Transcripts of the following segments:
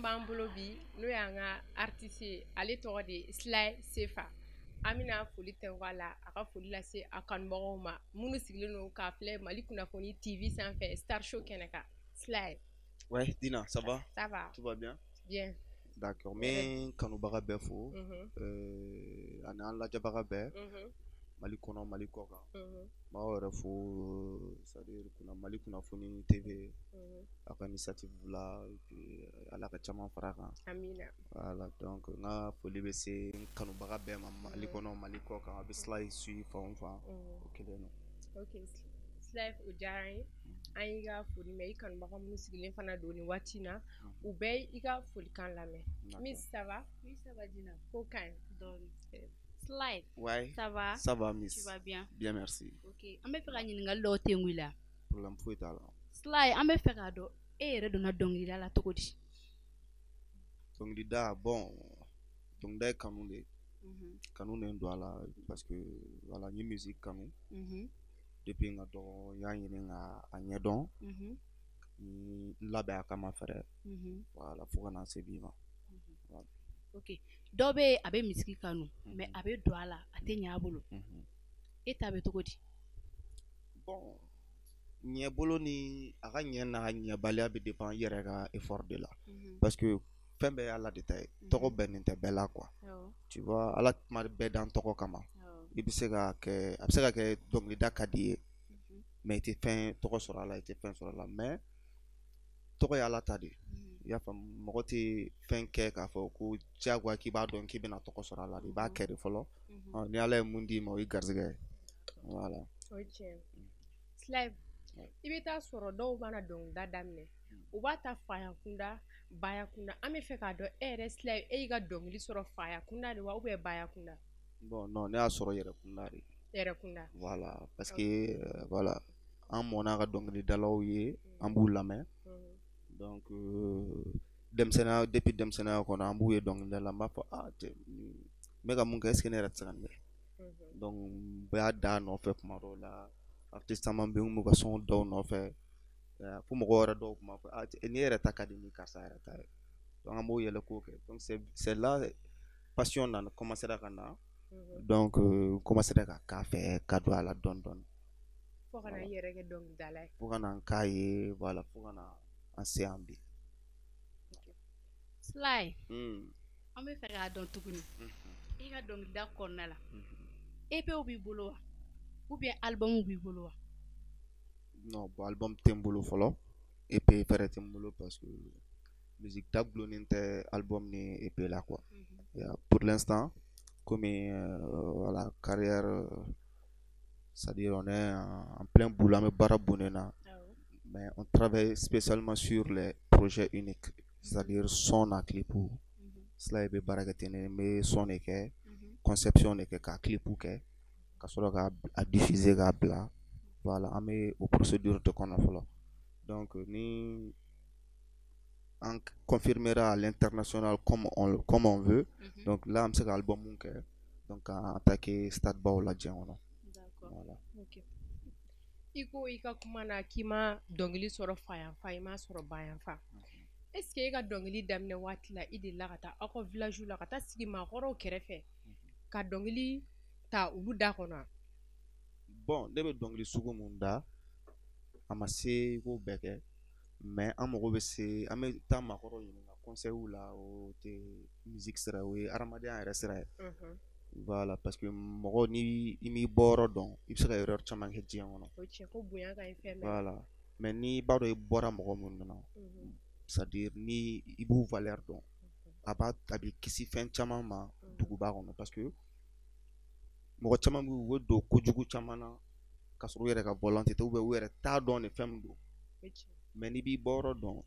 Min b'an bolo bi, n'o y'an ka artiste ye, ale tɔgɔ de ye Slaye Sefa. An bɛna foli tɛnku a la, a ka foli lase a kanubagaw ma minnu sigilen don k'a filɛ Mali Kunnafoni TV sanfɛ, Star Show kɛnɛ kan. Slaye. Ouais, Dina, ça va? Ça va. Tout va bien? Bien. D'accord. N bɛ kanubaga bɛɛ fo, ani an lajɛbaga bɛɛ, Mali kɔnɔ, Mali kɔ kan. N b'aw yɛrɛ fo, c'est à dire kunna Mali Kunnafoni TV, aw ka initiative la, et puis Ala ka caman fara a kan. Amina. Voilà, donc n ka foli bɛ se n kanubaga bɛɛ ma Mali kɔnɔ, Mali kɔ kan, a bɛ Slaye suit fan o fan, o kelen don. Ok, Slaye, o diyara n ye. An y'i ka foli mɛn, i kanubaga minnu sigilen fana don nin waati in na, u bɛɛ i ka folikan lamɛn. Miss, ça va? Oui, ça va, Dina. Ko ka ɲi. Dɔɔni. Slaye. Ouais. Ça va? Ça va, Miss. Tu vas bien? Bien, merci. Ok, an bɛ fɛ ka ɲininkali dɔw tengu i la. Problème foyi t'a la. Slaye, an bɛ fɛ k'a dɔn e yɛrɛ donna dɔnkilida la cogo di? Dɔnkilida, bon, dɔnkilida ye kanu de ye. Kanu de ye n don a la parce que voilà, n ye musique kanu. Depuis n ka dɔgɔ, n y'a ɲini ka a ɲɛdɔn. N labɛn a kama fɛrɛ. Voilà, fo ka na se bi ma. Voilà. Ok, dɔw bɛ yen, a bɛ musique kanu, mais a bɛ don a la, a tɛ ɲɛ a bolo. E ta bɛ cogo di? Bon, ɲɛbolo ni a ka ɲɛ n'a ɲɛbaliya bɛ dépend i yɛrɛ ka effort de la. Parce que fɛn bɛɛ ye Ala de ta ye. Tɔgɔ bɛnnen tɛ bɛɛ la quoi. Tu vois, Ala tuma bɛɛ dan tɔgɔ kama. I bɛ se ka kɛ, a bɛ se ka kɛ dɔnkilida ka di i ye, mais i tɛ fɛn tɔgɔ sɔrɔ a la, i tɛ fɛn sɔrɔ a la, mais tɔgɔ ye Ala ta de ye. I y'a faamu, mɔgɔ tɛ fɛn kɛ k'a fɔ ko diyagoya k'i b'a dɔn k'i bɛna tɔgɔ sɔrɔ a la, i b'a kɛ de fɔlɔ. Ni Ala ye mun d'i ma, o y'i garisɛgɛ ye. Voilà. O ye tiɲɛ ye. Slaye, i bɛ taa sɔrɔ dɔw mana dɔnkilida daminɛ, u b'a ta faya kunda, baya kunda. An bɛ fɛ k'a dɔn, e yɛrɛ Slaye, e y'i ka dɔnkili sɔrɔ faya kunda de wa, ou bien baya kunda? Bon, non, ne y'a sɔrɔ yɛrɛ kunda de. Yɛrɛ kunda. Voilà, parce que voilà, an mɔnna ka dɔnkilidalaw ye, an b'u lamɛn. Donc denmisɛnninya, depuis denmisɛnninya kɔnɔ, an b'u ye dɔnkilida la, n b'a fɔ ah cɛ, n bɛ ka mun kɛ, est ce que ne yɛrɛ tɛ se ka nin kɛ? Donc n b'a da nɔfɛ kuma dɔw la, artiste caman bɛ yen, n b'u ka son dɔw nɔfɛ, fo mɔgɔ wɛrɛ dɔw tun b'a fɔ ah cɛ, ne yɛrɛ ta ka di ni karisa yɛrɛ ta ye. Donc an b'o yɛlɛ k'o kɛ. Donc c'est là passion nana commencé ka na. Donc n commencé ka k'a fɛ ka don a la dɔɔni dɔɔni. Fo ka na i yɛrɛ kɛ dɔnkilidala ye. Fo ka na n k'a ye, voilà, fo ka na an se yan bi. Slaye, an bɛ fɛ k'a dɔn tuguni, i ka dɔnkilida kɔnɔna la, EP b'i bolo wa, ou bien album b'i bolo wa? Non, bon, album tɛ n bolo fɔlɔ, EP fɛnɛ tɛ n bolo parce que musique da gulonnen tɛ album ni EP la quoi. Pour l'instant, comme voilà, carrière, c'est-à-dire on est en plein boulot, an bɛ baara bonnen na, mais on travaille spécialement sur les projets uniques, c'est-à-dire son na clip. Slaye bɛ baara kɛ ten, n bɛ son de kɛ, conception de kɛ, ka clip kɛ, ka sɔrɔ ka a diffuser k'a bila. Voilà, an bɛ o procédure de kɔnɔ fɔlɔ. Donc ni an confirmera à l'international comme on veut, donc là an bɛ se ka album kɛ, donc ka attaquer stade baw la diɲɛ kɔnɔ. Voilà. Ok. I ko i ka kuma na k'i ma dɔnkili sɔrɔ fa yan fan, i m'a sɔrɔ ba yan fan. Est ce que e ka dɔnkili daminɛ waati la, i delila ka taa aw ka village la, ka taa sigi maakɔrɔw kɛrɛfɛ ka dɔnkili ta olu da kɔnɔ wa? Bon, ne bɛ dɔnkili sugu mun da, a ma se i k'o bɛɛ kɛ, mais an mago bɛ se, an bɛ taa maakɔrɔw ɲininka conseil la, o tɛ musique sira ye, o ye adamadenya yɛrɛ sira ye. Voilà, parce que mɔgɔ ni i m'i bɔyɔrɔ dɔn, i bɛ se ka erreur caman kɛ diɲɛ kɔnɔ. O tiɲɛ, ko bonya ka ɲi fɛn bɛɛ. Voilà, mais n'i b'a dɔn i bɔra mɔgɔ minnu na, c'est à dire ni i b'u valeur dɔn, a b'a a b'i kisi fɛn caman ma duguba kɔnɔ, parce que mɔgɔ caman bɛ yen, u bɛ don kojugu caman na ka sɔrɔ u yɛrɛ ka volonté tɛ, ou bien u yɛrɛ t'a dɔn nin fɛn min don. Mais n'i b'i bɔyɔrɔ dɔn,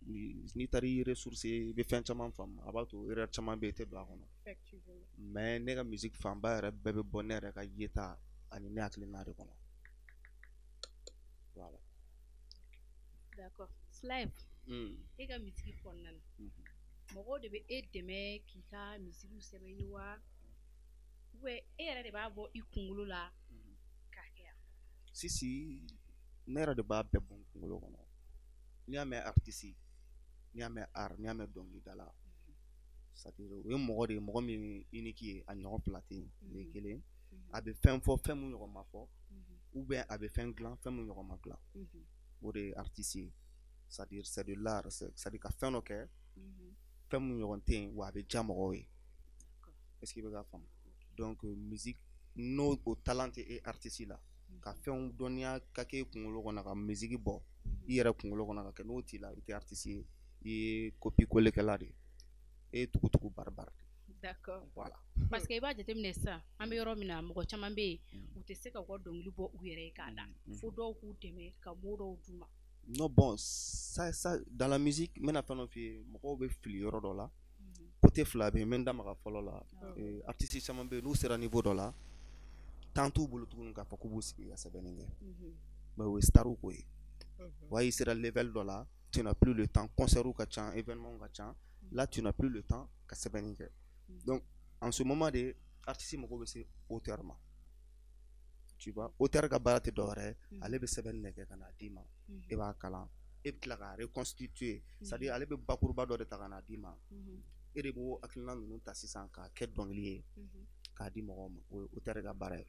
n'i taara i ressourcer, i bɛ fɛn caman faamu, a b'a to erreur caman bɛ yen, i tɛ don a kɔnɔ. Mais ne ka musique fanba yɛrɛ bɛɛ bɛ bɔ ne yɛrɛ ka yeta ani ne hakilina de kɔnɔ. Voilà. D'accord. Slaye, e ka musique kɔnɔna na, mɔgɔw de bɛ e dɛmɛ k'i ka musique sɛbɛn ye wa, ou bien e yɛrɛ de b'a bɔ i kunkolo la k'a kɛ yan? Si si, ne yɛrɛ de b'a bɛɛ bɔ n kunkolo kɔnɔ. N'i y'a mɛn artiste, n'i y'a mɛn art, n'i y'a mɛn dɔnkilidala C'est-à-dire o ye mɔgɔ de ye, mɔgɔ min unique ye, a ɲɔgɔn fila tɛ yen. O ye kelen. A bɛ fɛn fɔ, fɛn mun ɲɔgɔn ma fɔ, ou bien a bɛ fɛn dilan, fɛn mun ɲɔgɔn ma dilan. O de ye artiste ye. C'est-à-dire c'est de l'art, c'est-à-dire ka fɛn dɔ kɛ, fɛn mun ɲɔgɔn tɛ yen, wa a bɛ diya mɔgɔw ye. Est-ce que i bɛ k'a faamu? Donc musique, n'o o talent tɛ e artiste la, ka fɛnw dɔnniya ka k'e kunkolo kɔnɔ, ka musique bɔ i yɛrɛ kunkolo kɔnɔ ka kɛ, n'o t'i la, i tɛ artiste ye, i ye copie coller kɛla de ye, e ye tugutugu bari-bari de. D'accord. Voilà. Parce que i b'a jateminɛ sisan, an bɛ yɔrɔ min na, mɔgɔ caman bɛ yen, u tɛ se ka u ka dɔnkili bɔ u yɛrɛ ye k'a da, fo dɔw k'u dɛmɛ ka mot dɔw d'u ma. Non, bon, ça dans la musique, n bɛna fɛn dɔ f'i ye, mɔgɔw bɛ fili yɔrɔ dɔ la. Côté fila bɛ yen, n bɛ n da maga fɔlɔ la. Artiste caman bɛ yen, n'u sera niveau dɔ la, temps t'u bolo tuguni k'a fɔ k'u b'u sigi ka sɛbɛnni kɛ. Mais o ye star ko ye. Wa i sera level dɔ la, tu n'as plus le temps, concert ka ca, événement ka ca, là tu n'as plus le temps ka sɛbɛnni kɛ. Donc en ce moment de, artiste mago bɛ se auteur ma. Tu vois, auteur ka baara tɛ dɔwɛrɛ ye, ale bɛ sɛbɛnni de kɛ ka n'a d'i ma, e b'a kalan, e bɛ tila k'a reconstituer, c'est à dire ale bɛ bakuruba dɔ de ta ka n'a d'i ma, e de b'o hakilina ninnu ta sisan k'a kɛ dɔnkili ye k'a di mɔgɔw ma. O ye auteur ka baara ye.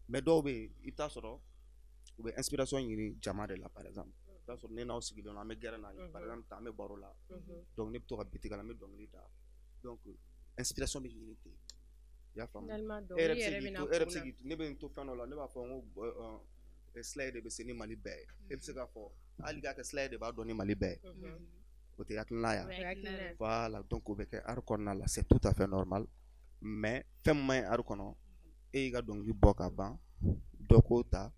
Mais dɔw bɛ yen, i bɛ taa sɔrɔ u bɛ inspiration ɲini jama de la. Par exemple, i bɛ taa sɔrɔ ne n'aw sigilen don, an bɛ gɛrɛn na, par exemple, an bɛ baro la, donc ne bɛ to ka beat k'a la, n bɛ dɔnkili da, donc inspiration bɛ ɲini ten, i y'a faamu? E yɛrɛ bɛ se k'i to, e yɛrɛ bɛ se k'i to, ne bɛ n to fɛn dɔ la, ne b'a fɔ n ko Slay de bɛ se ni Mali bɛɛ ye. E bɛ se k'a fɔ hali k'a kɛ Slay de b'a dɔn ni Mali bɛɛ ye, o tɛ hakilina ye? Voilà, donc o bɛ kɛ art kɔnɔna la, c'est tout à fait normal. Mais fɛn min man ɲi art kɔnɔ, e y'i ka dɔnkili bɔ ka ban, dɔ k'o ta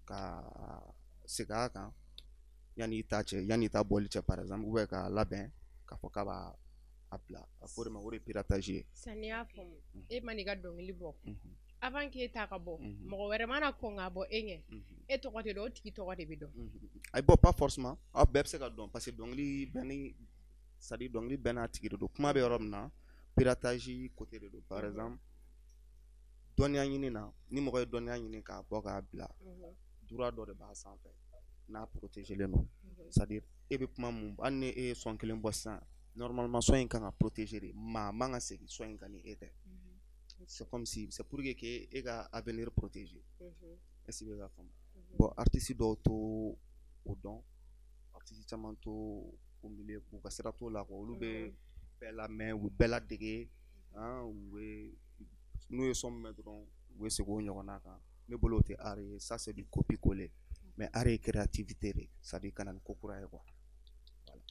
ka segin a kan yanni i ta cɛ, yanni i ta bɔli cɛ, par exemple, ou bien k'a labɛn k'a fɔ k'a b'a a bila, a fɔ o de ma, o de ye piratage ye. Sisan n'i y'a faamu, e ma n'i ka dɔnkili bɔ, avant k'e ta ka bɔ, mɔgɔ wɛrɛ mana kɔn k'a bɔ e ɲɛ, e tɔgɔ tɛ dɔn, o tigi tɔgɔ de bɛ dɔn. Ayi, bon, pas forcément, aw bɛɛ bɛ se ka dɔn, parce que dɔnkili bɛɛ ni, c'est à dire dɔnkili bɛɛ n'a tigi de don. Kuma bɛ yɔrɔ min na, piratage côté de don. Par exemple, dɔnniya ɲini na, ni mɔgɔ ye dɔnniya ɲini k'a bɔ k'a bila, droit dɔ de b'a sanfɛ n'a protégelen don. C'est à dire e bɛ kuma mun, hali ni e ye son kelen bɔ sisan, normalement son in kan ka protéger de, maa man ka segin son in kan ni e tɛ. C'est comme si c'est pour que e ka avenir protéger. Est-ce que i bɛ k'a faamu? Bon, artiste dɔw t'o o dɔn, artiste caman t'o o milieu, u ka sira t'o la quoi. Olu bɛ bɛɛ lamɛn, u bɛ bɛɛ ladege, u bɛ n'u ye son min mɛn dɔrɔn, u bɛ segin o ɲɔgɔnna kan. Ne bolo, o tɛ art ye, ça c'est du copie coller. Mais art ye créativité de, c'est à dire ka na ni ko kura ye quoi. Voilà.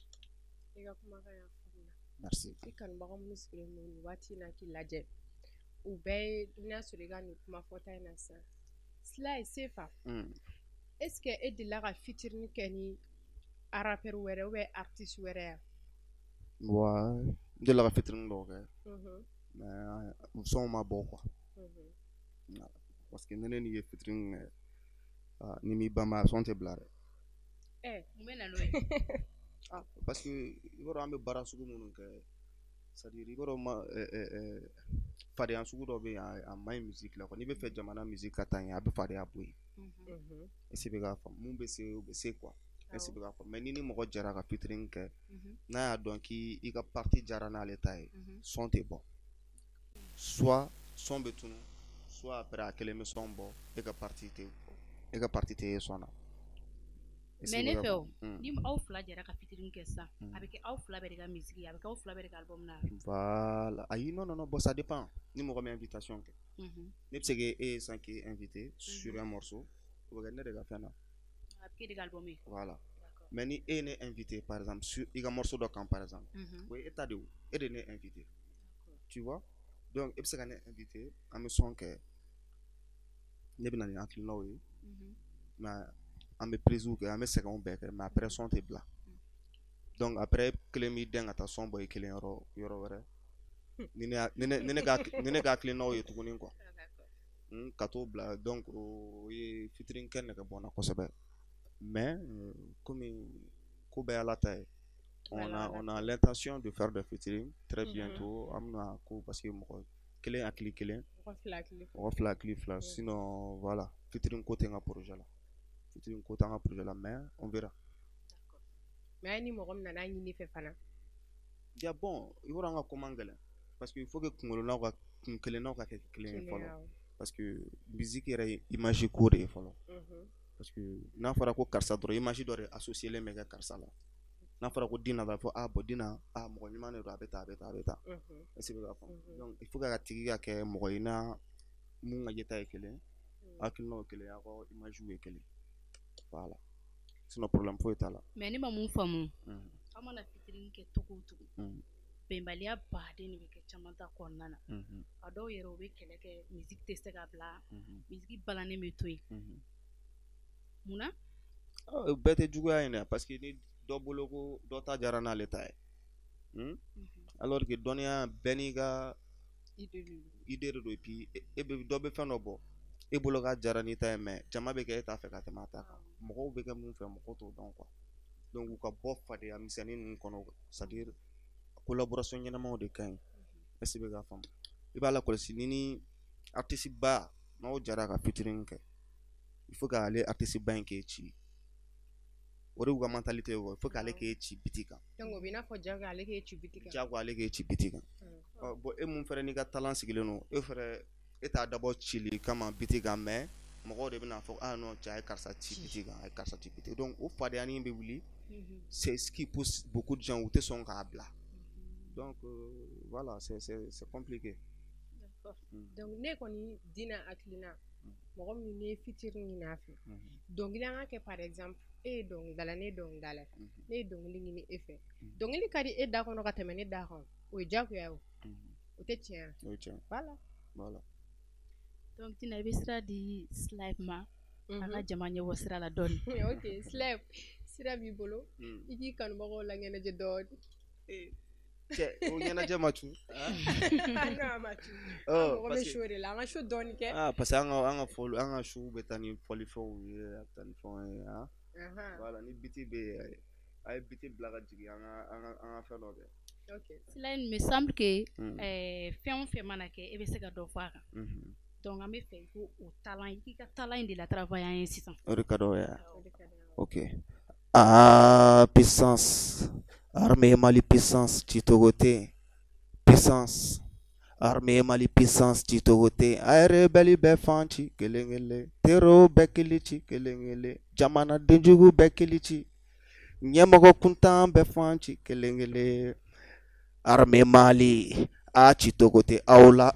I ka kumakan y'a faamuya. Merci. I kanubaga minnu sigilen don nin waati in na k'i lajɛ, u bɛɛ ye n'a sɔrɔ i ka nin kuma fɔta in na sisan. Slay Sefa, est ce que e delila ka featuring kɛ ni rappeur wɛrɛ ou bien artiste wɛrɛ ya? Ouais, n delila ka featuring dɔw kɛ, mais u sɔnw ma bɔ quoi. Parce que ni ne n'i ye featuring kɛ, ni m'i banba, a son tɛ bila dɛ. Mun bɛ na n'o ye? Ah, parce que i b'a dɔn, an bɛ baara sugu minnu kɛ, c'est à dire i b'a dɔn, ma fadenya sugu dɔ bɛ yen, a man ɲi musique la quoi. N'i bɛ fɛ jamana musique ka taa ɲɛ, a bɛ fadenya bɔ yen. Est ce que i bɛ k'a faamu? Mun bɛ se, o bɛ se quoi. Est ce que i bɛ k'a faamu? Mais ni ni mɔgɔ jɛra ka featuring kɛ, n'a y'a dɔn k'i ka partie jara n'ale ta ye, son tɛ bɔ. Soit son bɛ tunu, soit après a kelen bɛ son bɔ, e ka partie tɛ, e ka partie tɛ ye son na. Mais ne fɛ o, ni aw fila jɛra ka featuring kɛ sisan, a bɛ kɛ aw fila bɛɛ de ka musique ye, a bɛ kɛ aw fila bɛɛ de ka album na. Voilà, ayi, non non non, bon, ça dépend. Ni mɔgɔ min invitation kɛ, ne bɛ se k'e ye sisan k'e invité sur un morceau, o bɛ kɛ ne de ka fɛn na. A bɛ k'e de ka album ye. Voilà. Mais ni e ye ne invité, par exemple, sur i ka morceau dɔ kan, par exemple, o ye e ta de ye o, e de ye ne invité. Tu vois? Donc e bɛ se ka ne invité, an bɛ son kɛ, ne bɛ na ni hakilinaw ye, mais an bɛ prise kɛ, an bɛ sɛgɛnw bɛɛ kɛ, mais après son tɛ bila. Donc après kelen b'i dɛn ka taa son bɔ i kelen yɔrɔ yɔrɔ wɛrɛ. Ni ne ka hakilinaw ye tuguni quoi. Ka t'o bila, donc o ye featuring kɛ nɛgɛ bɔ n na kosɛbɛ. Mais komi ko bɛɛ y'Ala ta ye, on a l'intention de faire des featuring très bientôt. An bɛna ko parce que mɔgɔ kelen hakili kelen, mɔgɔ fila hakili mɔgɔ fila hakili fila. Sinon voilà, featuring ko tɛ n ka projet la. Featuring ko tɛ an ka projet la, mais on verra. Mais ni mɔgɔ min nana ɲini fɛ fana? Ja bon, i b'a dɔn an ka ko man gɛlɛn parce que il faut que kunkolonaw ka kun kelennaw ka kɛ kelen ye fɔlɔ, parce que musique yɛrɛ ye image ko de ye fɔlɔ. Parce que n'a fɔra ko karisa dɔrɔn, image dɔ de associé len bɛ kɛ karisa la. N'a fɔra ko Dina dɔrɔn, a bɛ fɔ ah bon Dina, ah mɔgɔ ɲuman de don, a bɛ tan, a bɛ tan, a bɛ tan. Est-ce que i bɛ k'a faamu? Donc il faut que a tigi ka kɛ mɔgɔ ye n'a mun ka yeta ye kelen, hakilinaw ye kelen, aw ka image ye kelen. Voilà, sinon problème foyi t'a la. Mais ne ma mun faamu, aw mana featuring kɛ cogo o cogo, bɛnbaliya baden de bɛ kɛ caman ta kɔnɔna na. A dɔw yɛrɛ, u bɛ kɛlɛ kɛ, musique tɛ se ka bila, musique balannen bɛ to yen. Munna? O bɛɛ tɛ juguya ye dɛ, parce que ni dɔ bolo ko dɔ ta diyara n'ale ta ye, alors que dɔnniya bɛɛ n'i ka idée de don. Et puis e bɛ dɔ bɛ fɛn dɔ bɔ e bolo k'a diyara n'i ta ye, mais jama bɛ kɛ e t'a fɛ ka tɛmɛ a ta kan. Mɔgɔw bɛ kɛ mun fɛ, mɔgɔw t'o dɔn quoi. Donc u ka bɔ fadenya misɛnnin ninnu kɔnɔ, c'est à dire collaboration ɲɛnamaw de ka ɲi. Est-ce que i bɛ k'a faamu? I b'a lakɔlɔsi, ni artiste ba n'aw jɛra ka featuring kɛ, il faut k'ale artiste ba in k'e ci. O de y'u ka mentalité ye quoi. Il faut k'ale k'e ci beat kan. Donc o bɛ i n'a fɔ jago ale k'e ci beat kan. Jago ale k'e ci beat kan. Ɔ bon, e mun fɛnɛ n'i ka talent sigilen don, e fɛnɛ e t'a dabɔ cili kama beat kan, mais mɔgɔw de bɛna fɔ ah non cɛ, a ye karisa ci beat kan, a ye karisa ci beat. Donc o fadenya in bɛ wuli, c'est ce qui pousse beaucoup de gens, u tɛ sɔn k'a bila. Donc voilà, c'est compliqué. Donc ne kɔni Dina hakilina, mɔgɔ min ne ye featuring ɲini a fɛ, dɔnkili an ka kɛ, par exemple e ye dɔnkilidala, ne ye dɔnkilidala, ne ye dɔnkili ɲini e fɛ, dɔnkili ka di e da kɔnɔ ka tɛmɛ ne da kan, o ye diyagoya ye. O o tɛ tiɲɛ ye? O ye tiɲɛ. Voilà. Voilà. Donc Dina, i bɛ sira di Slive ma, a ka jama ɲɛbɔ sira la dɔɔni. Ok Slive, sira b'i bolo, i k'i kanubagaw laɲɛnajɛ dɔɔni. Cɛ, o ɲɛnajɛ ma cu. Non, a ma cu. Mɔgɔ bɛ show de la, an ka show dɔɔni kɛ. Ah, parce que an ka fɔli, an ka show bɛ taa ni fɔlifɛnw ye, a bɛ taa ni fɛnw ye. Ah voilà, ni beat bɛ yen, a ye beat bila ka jigin, an ka fɛn dɔ kɛ. Ok. Sila, il me semble que fɛn o fɛn mana kɛ, e bɛ se ka dɔ fɔ a kan. Donc an bɛ fɛ i k'o o talent, i k'i ka talent in de la travailler an ye sisan. O de ka d'aw ye. O de ka d'an ye. Ok. Ah, puissance, armée Mali puissance, cicogo tɛ. Puissance, armée Mali puissance, cicogo tɛ. A ye rebelle bɛɛ fan ci kelen kelen, terro bɛɛ kili ci kelen kelen, jamanadenjugu bɛɛ kili ci, ɲɛmɔgɔ kuntan bɛɛ fan ci kelen kelen. Armée Mali, a cicogo tɛ aw la,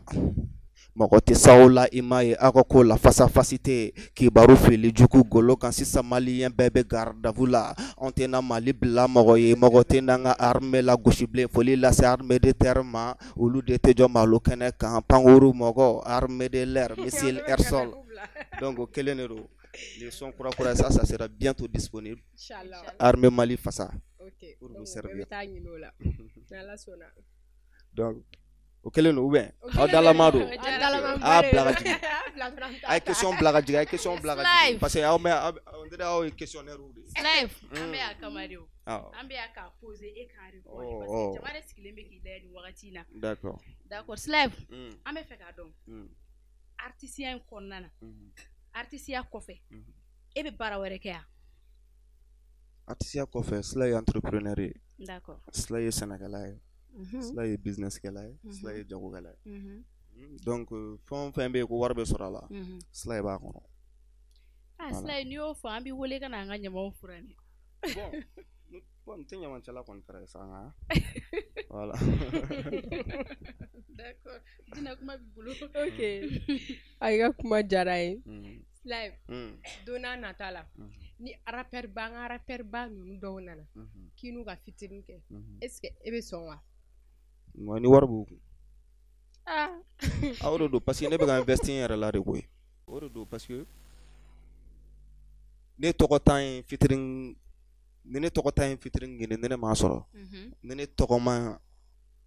mɔgɔ tɛ s'aw la. I m'a ye aw ka ko la fasafasi tɛ kibaru fili jugu golo kan. Sisan maliyɛn bɛɛ bɛ garde à vous la. Anw tɛna Mali bila mɔgɔ ye, mɔgɔ tɛna an ka armée la gosi bilen. Foli lase armée de terre ma, olu de tɛ jɔ malo kɛnɛ kan. Pankuru mɔgɔ, armée de l'air, missile air sol. Donc o kelen de don. Les sons kura kura, ça ça sera bientôt disponible. Inchallah. Armée Mali fasa. Ok. Pour vous Donc bɛɛ servir. bɛ taa ɲini o la n'Ala sɔnna. Donc o kelen don ou bien O aw kelen dalama don. don? An dalama. A bila ka jigin. A bila dɔrɔn, an bɛ taa A ye ta. question bila ka jigin, a ye question bila ka jigin. Slive. Parce que aw mɛ, on dirait aw ye questionnaire de ye. Slive, an bɛ a kama de o. Awɔ. An bɛ yan k'a poser e k'a répondre, Oh, parce oh. que jama de sigilen bɛ k'i lajɛ nin wagati in na. D'accord. D'accord Slive, an bɛ fɛ k'a dɔn, artisiya in kɔnɔna na, artisiya kɔfɛ, e bɛ baara wɛrɛ kɛ yan? Artisiya kɔfɛ, Sila ye entrepreneur ye. D'accord. Sila ye sɛnɛkɛla ye. Sila ye business kɛla ye. Sila ye jagokɛla ye. Donc fɛn o fɛn bɛ yen ko wari bɛ sɔrɔ a la, Sila b'a kɔnɔ. Ah. Voilà. Sila, n'i y'o fɔ, an b'i wele ka na an ka ɲamaw furan. Bon, n tɛ ɲamancɛla kɔni fɛrɛ sa nka voilà. D'accord. Dina, kuma b'i bolo. Ok, a i ka kuma diyara n ye. Slive, don n'a nata la, ni rappeur ba, an ka rappeur ba ninnu dɔw nana k'i n'u ka featuring kɛ, est ce que e bɛ sɔn wa? Nka ni wari b'u kun. Ah. Ah, o de don, parce que ne bɛ ka investir n yɛrɛ la de koyi. O de don, parce que ne tɔgɔ tan ye featuring, ni ne tɔgɔ tan ye featuring ɲini, ni ne m'a sɔrɔ, ni ne tɔgɔ ma,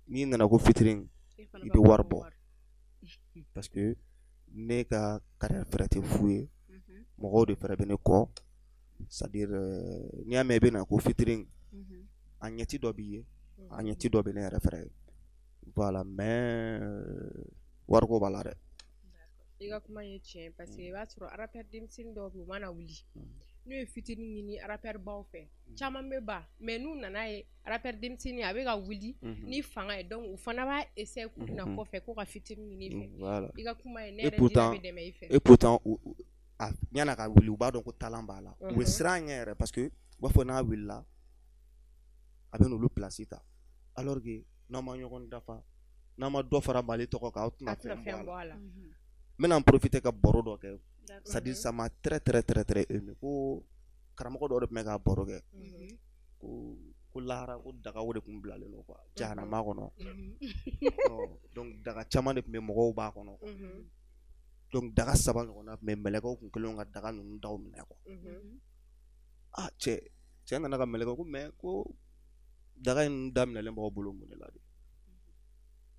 n'i nana ko featuring, E fana i b'a bɛ fɔ wari ko bɔ. Parce que ne ka carrière fɛrɛ tɛ fu ye. Mɔgɔw de fɛrɛ bɛ ne kɔ, c'est à dire n'i y'a mɛn i bɛ na ko featuring, a ɲɛti dɔ b'i ye, a ɲɛti dɔ bɛ ne yɛrɛ fɛrɛ ye. Voilà, mais wariko b'a la dɛ. I ka kuma ye tiɲɛ parce que i b'a sɔrɔ rappeur denmisɛnnin dɔw bɛ yen, u mana wuli n'u ye fitinin ɲini rappeur baw fɛ, caman bɛ ban, mais n'u nana ye rappeur denmisɛnnin a bɛ ka wuli ni fanga ye, donc u fana b'a essayer k'u na kɔfɛ ko ka fitinin ɲini i fɛ. I ka kuma ye, ne yɛrɛ diinɛ bɛ dɛmɛ i fɛ. Et pourtant yan'a ka wuli, u b'a dɔn ko talent b'a la, u bɛ siran a ɲɛ yɛrɛ parce que u b'a fɔ n'a wulila a bɛ n'olu place ta, alors que n'aw ma ɲɔgɔn dafa, n'aw ma dɔ fara Mali tɔgɔ kan, aw tɛna fɛn bɔ a la. N bɛna n profiter ka baro dɔ kɛ, c'est-à-dire ça m'a très très très très ému. Ko karamɔgɔ dɔ de tun bɛ ka baro kɛ, ko lahara ko dagaw de tun bilalen don quoi jahanama kɔnɔ. Donc daga caman de tun bɛ mɔgɔw b'a kɔnɔ, donc daga 3 ɲɔgɔnna tun bɛ, mɛlɛkɛw tun kɛlen ka daga ninnu daw minɛ quoi. Ah, cɛ nana ka mɛlɛkɛ ko mais ko daga in daminɛlen b'aw bolo mun de la de?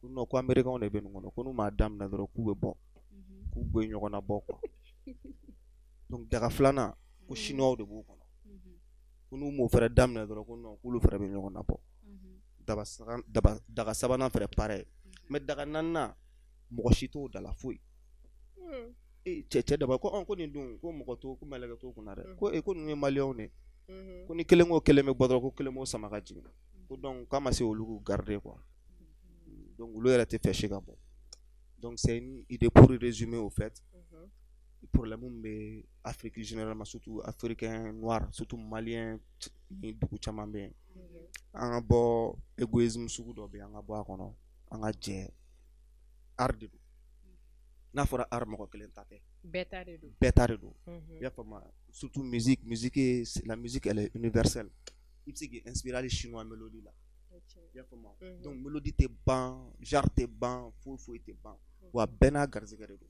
Ko non, ko américains de bɛ nin kɔnɔ, ko n'u m'a daminɛ dɔrɔn k'u bɛ bɔ, k'u bɛ ɲɔgɔn na bɔ quoi. Donc daga filanan ko chinois de b'o kɔnɔ, ko n'u m'o fɛnɛ daminɛ dɔrɔn ko non, k'olu fɛnɛ bɛ ɲɔgɔn na bɔ. Daga sabanan fɛnɛ pareil, mais daga naaninan mɔgɔ si t'o da la foyi. E cɛ daba ko ko nin dun ko mɔgɔ t'o, ko mɛlɛkɛ t'o kunna dɛ, ko ko ninnu ye maliyɛnw de, ko ni kelen ko kelen bɛ bɔ dɔrɔn ko kelen b'o sama ka jigin, ko donc k'a ma se olu k'u garder quoi. Donc olu yɛrɛ tɛ fɛ si ka bɔ. Donc c'est une idée pour résumer au fait. Problème bɛ Afrique généralement, surtout africain noir, surtout malien ni dugu caman bɛ yen. An ka bɔ égoïsme sugu dɔ bɛ yen, an ka bɔ a kɔnɔ, an ka jɛ. Art de don. N'a fɔra art, mɔgɔ kelen ta tɛ. Bɛɛ ta de don. Bɛɛ ta de don. I y'a faamu, surtout musique, la musique elle est universelle. I bɛ se k'i inspirer hali chinois mélodie la. I y'a faamu, donc mélodie tɛ ban, genre tɛ ban, foyi foyi tɛ ban. Wa bɛɛ n'a garisɛgɛ de don.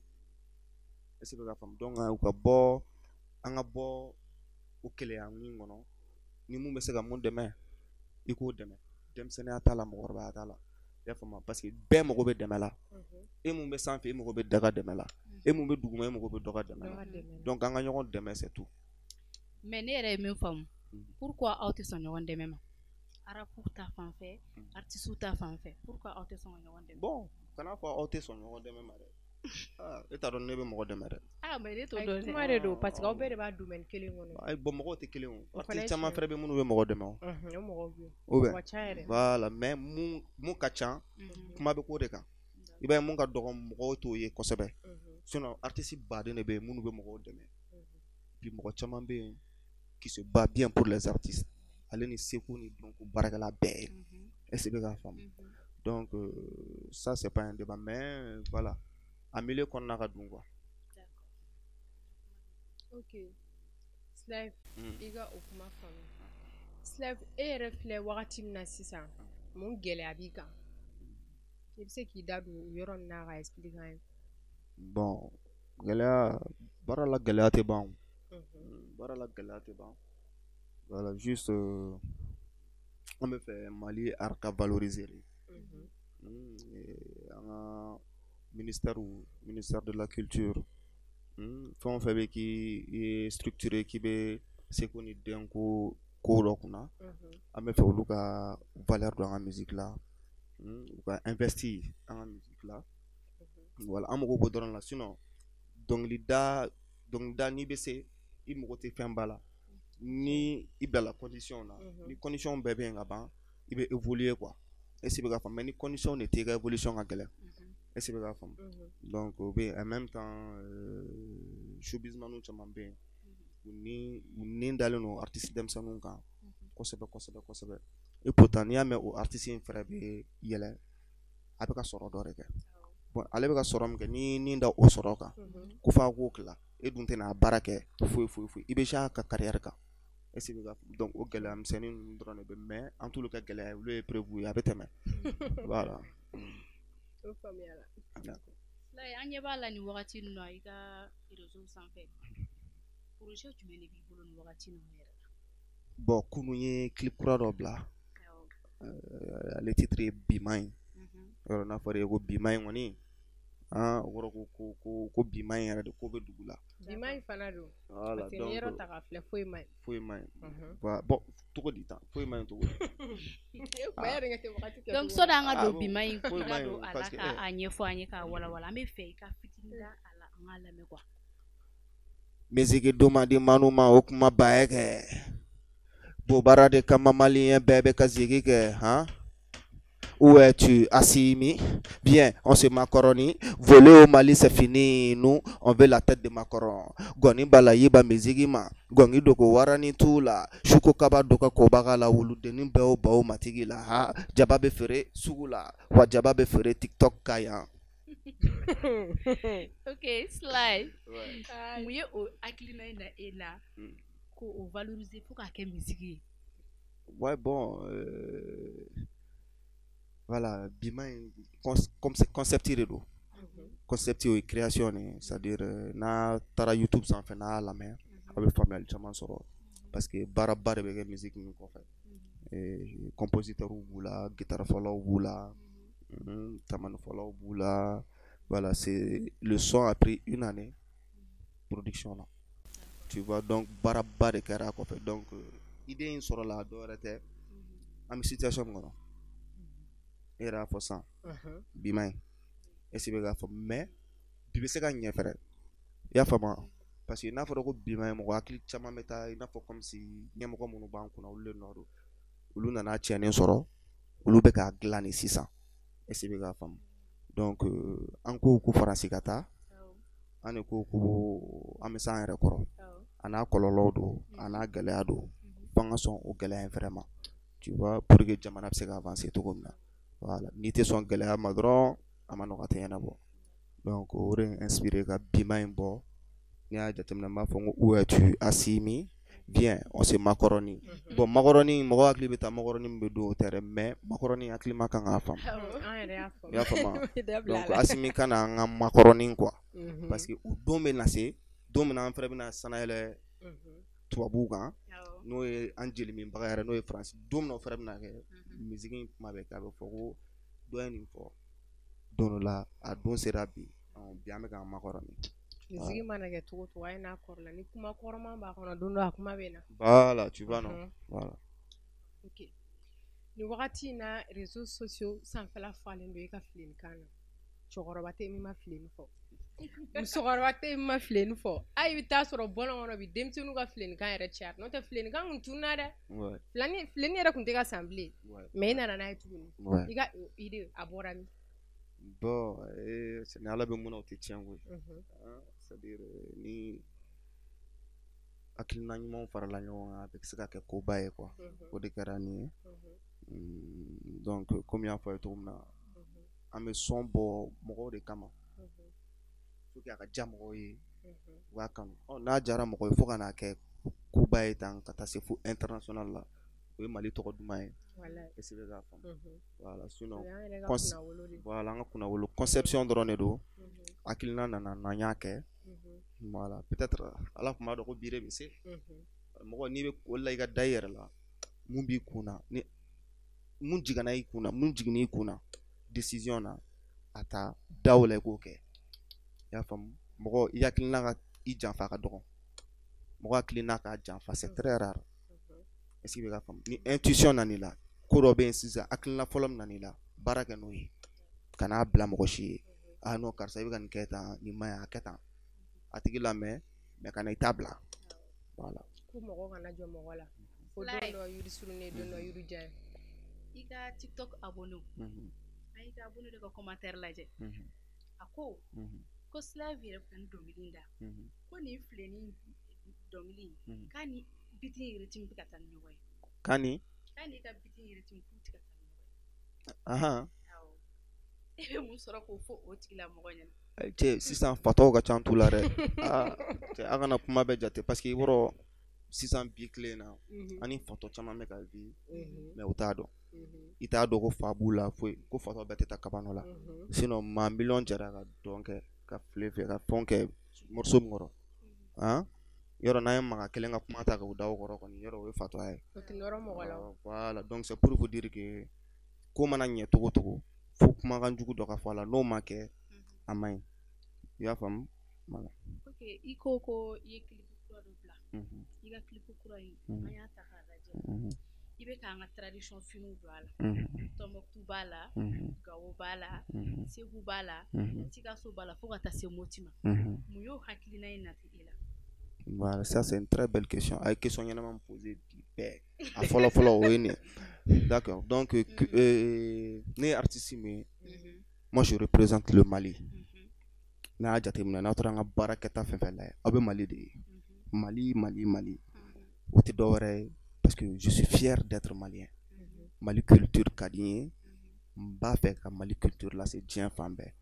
Est-ce que bɛ ka faamu? Donc u ka bɔ, an ka bɔ o keleya min kɔnɔ, ni mun bɛ se ka mun dɛmɛ, i k'o dɛmɛ. Denmisɛnninya t'a la, mɔgɔkɔrɔbaya t'a la. I y'a faamu, parce que bɛɛ mago bɛ dɛmɛ la. E mun bɛ sanfɛ, e mago bɛ dɔ ka dɛmɛ la. E mun bɛ duguma, e mago bɛ dɔ ka dɛmɛ la. Donc an ka ɲɔgɔn dɛmɛ, c'est tout. Mais ne yɛrɛ ye min faamu, pourquoi aw tɛ sɔn ɲɔgɔn dɛmɛ ma? Rap ta fan fɛ, artiste ta fan fɛ, pourquoi aw tɛ sɔn ka ɲɔgɔn dɛmɛ? Bon, kana fɔ aw tɛ sɔn ɲɔgɔn dɛmɛ ma dɛ. Ah, e t'a dɔn ne bɛ mɔgɔ dɛmɛ dɛ. Ah, mais ne t'o dɔn dɛ. Kuma de don parce que aw bɛɛ de b'a domaine kelen kɔnɔ. Ayi, bon, mɔgɔw tɛ kelen o. Artiste caman fɛnɛ bɛ minnu bɛ mɔgɔ dɛmɛ o. O mɔgɔw bɛ yen. O bɛ. O ka ca yɛrɛ. Voilà, mais mun ka ca, kuma bɛ k'o de kan. I b'a ye mun ka dɔgɔ, mɔgɔw t'o ye kosɛbɛ. Sinon artiste baden de bɛ yen minnu bɛ mɔgɔw dɛmɛ. Bi mɔgɔ caman bɛ yen qui se bat bien pour les artistes. Ale ni seko ni dɔnko baarakɛla bɛɛ ye. Est-ce que bɛ k'a faamu? Donc ça c'est pas un débat, mais voilà. A milieu kɔnɔna ka dun quoi. Ok. Slife, i ka o kuma faamu. Slife, e yɛrɛ filɛ wagati min na sisan, mun gɛlɛya b'i kan? I bɛ se k'i da don o yɔrɔ nin na ka expliquer an ye. Bon, gɛlɛya, baara la gɛlɛya tɛ ban o. Baara la gɛlɛya tɛ ban. Voilà, juste an bɛ fɛ Mali art ka valoriser de. An ka ministère de la culture, fɛn o fɛn bɛ k'i ye structuré k'i bɛ seko ni dɔnko ko dɔ kunna, an bɛ fɛ olu ka valeur don an ka musique la, u ka investir an ka musique la. Voilà, an mago b'o dɔrɔn la. Sinon dɔnkilida n'i bɛ se, i mago tɛ fɛn ba la. Ni i bilala condition na, ni condition bɛɛ bɛ yen ka ban, i bɛ évoluer quoi. Est-ce que bɛ k'a faamu? Mais ni condition de tɛ, i ka évolution ka gɛlɛn. Est-ce que bɛ k'a faamu? Donc o bɛ yen. En même temps, showbizmaniw caman bɛ yen, u ni dalen don artiste denmisɛnninw kan kosɛbɛ kosɛbɛ kosɛbɛ. Et pourtant n'i y'a mɛn o artiste in fɛnɛ bɛ yɛlɛ, a bɛ ka sɔrɔ dɔ de kɛ. Bon, ale bɛ ka sɔrɔ min kɛ, n'i ni da o sɔrɔ kan, ko f'a k'o tila, e dun tɛna baara kɛ foyi foyi foyi, i bɛ se a ka carrière kan. Est-ce que bɛ ka donc o gɛlɛya misɛnnin ninnu dɔrɔn de bɛ, mais an t'olu kɛ gɛlɛya ye, olu ye prévu ye, a bɛ tɛmɛ. Voilà. O faamuyala. D'accord. Slife, an ɲɛ b'a la nin wagati ninnu na i ka réseau sanfɛ. Projet jumɛn de b'i bolo nin wagati ninnu yɛrɛ la? Bon, kunun ye clip kura dɔ bila. Ale titre ye Biman ye. Yɔrɔ n'a fɔra e ko Biman in kɔni, o kɔrɔ ko Biman in yɛrɛ de ko bɛ dugu la. Biman in fana don. Voilà, parce que n'i yɔrɔ ta k'a filɛ, foyi man ɲi. Foyi man ɲi. Bon, cogo di tan? Foyi man ɲi cogo di? Donc sɔnni an ka don Biman in, i ka don a la k'a ɲɛfɔ an ye, k'a walawala. An bɛ fɛ i ka fitinin da a la. an k'a lamɛn quoi. Musique duma di manu ma o kuma ba ye kɛ. Bobara de kama malien bɛɛ bɛ ka zigi kɛ han. Où es-tu, Assimi? Viens, on se macaroni. Voler au Mali, c'est fini. Nous, on veut la tête de Macron. Goni balayiba mizigi ma. Gongi doko warani tu la. Shuko kaba doka kobaga la. Wuludenin bɛɛ o baw matigi la. Ha. Jaba bɛ feere sugu la. Wa jaba bɛ feere TikTok kan yan. Ok, Sly, mun ye o hakilina in na e la ko o valoriser fo k'a kɛ musique ye? Ouais, bon, voilà, bima in concept de don. Concept o ye création de ye, c'est-à-dire n'a taara YouTube sanfɛ, n'a y'a lamɛn, a bɛ faamuyali caman sɔrɔ parce que baaraba de bɛ kɛ musique min kɔfɛ. Compositeur b'u la, guitare fɔlaw b'u la, tamanifɔlaw b'u la. Voilà, c'est le son a pris une année production na. Tu vois, donc baaraba de kɛra a kɔfɛ. Donc idée in sɔrɔla dɔ wɛrɛ tɛ, an bɛ situation min kɔnɔ. E yɛrɛ y'a fɔ sisan, bi ma ɲi. Est-ce que i bɛ k'a faamu? Mais bi bɛ se ka ɲɛ fɛnɛ. I y'a faamu wa? Parce que n'a fɔra ko bi ma ɲi, mɔgɔ hakili caman bɛ taa i n'a fɔ comme si ɲɛmɔgɔ minnu b'an kunna, olu de nɔ don. Olu nana tiɲɛni sɔrɔ, olu bɛ k'a dilan de sisan. Est-ce que i bɛ k'a faamu? Donc an ko ko Faransi ka taa, an de ko ko an bɛ s'an yɛrɛ kɔrɔ. A n'a kɔlɔlɔw don, a n'a gɛlɛya don. F'an ka sɔn o gɛlɛya in fɛnɛ ma. Tu vois, pour que jamana bɛ se ka avancer cogo min na. Voilà, n'i tɛ sɔn gɛlɛya ma dɔrɔn, a ma nɔgɔ, a tɛ ɲɛnabɔ. Donc o de ye n inspiré ka bima in bɔ. N'i y'a jateminɛ, n b'a fɔ n ko où es-tu, Assimi? Viens, on se macaroni. Bon, macaroni, mɔgɔ hakili bɛ taa macaroni min bɛ dun, o tɛ dɛ, mais macaroni hakili ma kan k'a faamu. An yɛrɛ y'a faamu. I y'a faamu wa? Dabila. Donc Assimi ka na an ka macaroni quoi. Parce que o don bɛ na se, don min na an fɛnɛ bɛna sanayɛlɛ tubabuw kan, n'o ye an jeli minbaga yɛrɛ, n'o ye Faransi. Don min na o fɛnɛ bɛna kɛ, musique in kuma bɛ kɛ, a bɛ fɔ ko dɔ ye nin fɔ don dɔ la, a don sera bi. Bi an bɛ k'an macaroni. Musique mana kɛ cogo o cogo, hali n'a kɔrɔla, ni kuma kɔrɔman b'a kɔnɔ, don dɔ a kuma bɛ na. Voilà, tu vois non? Voilà. Ok. Nin wagati in na, réseaux sociaux sanfɛla falen don i ka filenikan na. Cɛkɔrɔba tɛ yen min ma fileni fɔ. Musokɔrɔba tɛ yen min ma fileni fɔ. Hali i bɛ taa sɔrɔ bɔlɔn kɔnɔ bi, denmisɛnninw ka filenikan yɛrɛ cayara. N'o tɛ, filenikan kun tununa dɛ. Filani fileni yɛrɛ kun tɛ ka san bilen. Mais i nana n'a ye tuguni. I ka o idée, a bɔra min? Bon, ni Ala bɛ mun na, o tɛ tiɲɛ koyi. C'est-à-dire ni hakilina ɲumanw farala ɲɔgɔn kan, a bɛ se ka kɛ koba ye quoi. O de kɛra nin ye. Donc komi n y'a fɔ a ye cogo min na, an bɛ son bɔ mɔgɔw de kama. Faut que a ka diya mɔgɔw ye, u k'a kanu. Ɔ, n'a diyara mɔgɔ ye fo ka n'a kɛ koba ye tan, ka taa se fo international la, o ye Mali tɔgɔ duman ye. Est-ce que i bɛ k'a faamu? Voilà, sinon O y'an yɛrɛ ka kunnawolo de ye. Voilà, an ka kunnawolo conception dɔrɔn de don. Hakilina nana n'an y'a kɛ. Voilà, peut-être Ala tun b'a dɔn ko bi de bɛ se. Mɔgɔ n'i bɛ o la, i ka da i yɛrɛ la. Mun b'i kun na, ni mun jiginna i kun na, mun jiginn'i kun na décision na, a ta da o la, i k'o kɛ. I y'a faamu? Mɔgɔ i hakilina ka i janfa ka dɔgɔ. Mɔgɔ hakilina k'a janfa, c'est très rare. Est-ce que i bɛ k'a faamu? Ni intuition nan'i la, ko dɔ bɛ yen sisan, hakilina fɔlɔ min nan'i la, baara kɛ n'o ye. Kan'a bila mɔgɔ si ye. Ah non, karisa, i bɛ ka nin kɛ tan, nin man ɲi, a kɛ tan. A tigi lamɛn, mais kana i ta bila. Voilà. Ko mɔgɔ kana jɔ mɔgɔ la. Ko don dɔ yiri surunnen, don dɔ yiri jan ye. I ka TikTok abonné, an y'i ka abonné de ka commentaire lajɛ. A ko ko Slav yɛrɛ bɛ ka nin dɔnkili in da, ko nin filɛni dɔnkili in, k'a ni beat in rythme bɛ ka taa ni ɲɔgɔn ye. K'a ni? K'a n'i ka beat in rythme k'u tɛ ka taa ni ɲɔgɔn ye. Awɔ. E bɛ mun sɔrɔ k'o fɔ o tigilamɔgɔ ɲɛna? Cɛ, sisan fatɔw ka ca tu la dɛ. Aa cɛ, a kana kuma bɛɛ jate parce que i b'a sisan bi tile in na, an ni fatɔ caman bɛ ka bi, mais u t'a dɔn. I t'a dɔn ko fa b'u la foyi, ko fatɔ bɛɛ tɛ taa kabano la. Sinon maa miliyɔn jɛra ka dɔn kɛ, ka file fɛ, ka fɛnw kɛ morceau min kɔrɔ. Han? Yɔrɔ n'an ye maga kelen ka kuma ta k'o da o kɔrɔ kɔni, yɔrɔ o ye fatɔya ye. O tɛ nɔrɔ mɔgɔ la o. Voilà, donc c'est pour vous dire que ko mana ɲɛ cogo o cogo, fo kumakan jugu dɔ ka fɔ a la, n'o ma kɛ, a man ɲi. I y'a faamu? Voilà. Ok, i ko ko i ye clip kura dɔ bila. I ka clip kura in, an y'a ta k'a lajɛ. I bɛ k'an ka tradition finiw don a la. Tɔnbɔkutu b'a la, Gawo b'a la, Segu b'a la, Sikaso b'a la, fo ka taa se Moti ma. Mun y'o hakilina in nati e la? Voilà, ça c'est une très belle question. A ye question ɲɛnama min posé bi bɛɛ. A fɔlɔ fɔlɔ o ye nin ye. D'accord. Donc ne ye artiste min ye, moi je représente le Mali. N'a y'a jateminɛ, n'aw taara an ka baara kɛta fɛn fɛn lajɛ, aw bɛ Mali de ye. Mali, Mali, Mali. O tɛ dɔwɛrɛ ye parce que je suis fier d'être malien. Mali culture ka di n ye. N b'a fɛ ka Mali culture lase diɲɛ fan bɛɛ.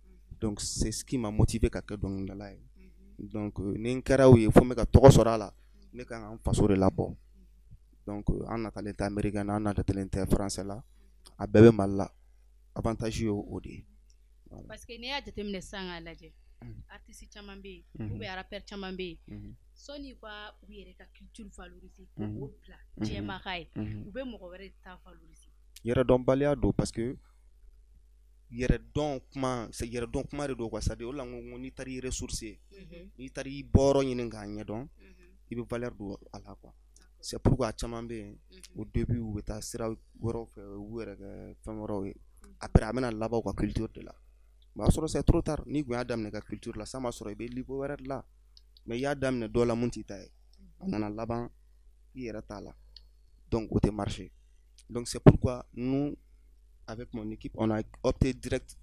Donc c'est ce qui m'a motivé ka kɛ dɔnkilidala ye. Donc ni n kɛra o ye, fo n bɛ ka tɔgɔ sɔrɔ a la, ne kan ka n faso de labɔ. Donc an natalen tɛ américain na, an natalen tɛ français la, a bɛɛ bɛ Mali la. Avantage ye o de ye. Parce que n'i y'a jateminɛ sisan k'a lajɛ, artiste caman bɛ yen ou bien rappeur caman bɛ yen, sɔnni ka u yɛrɛ ka culture valoriser k'o bila diɲɛmaa k'a ye, u bɛ mɔgɔ wɛrɛ ta valoriser. Yɛrɛdɔnbaliya don, parce que yɛrɛdɔn kuma, c'est yɛrɛdɔn kuma de don quoi. C'est à dire, o de la n ko n'i taara i ressourcer, n'i taara i bɔyɔrɔ ɲini k'a ɲɛdɔn, i bɛ valeur don a la quoi. C'est pourquoi a caman bɛ yen, au début u bɛ taa sira wɛrɛw fɛ, u b'u yɛrɛ kɛ fɛn wɛrɛw ye. Après a bɛna laban u ka culture de la. O b'a sɔrɔ c'est trop tard. N'i kun y'a daminɛ ka culture la, san b'a sɔrɔ i bɛ niveau wɛrɛ de la. Mais i y'a daminɛ dɔ la mun t'i ta ye, a nana laban i yɛrɛ t'a la. Donc o tɛ marcher. Donc c'est pourquoi nous, avec mon équipe, on a opté direct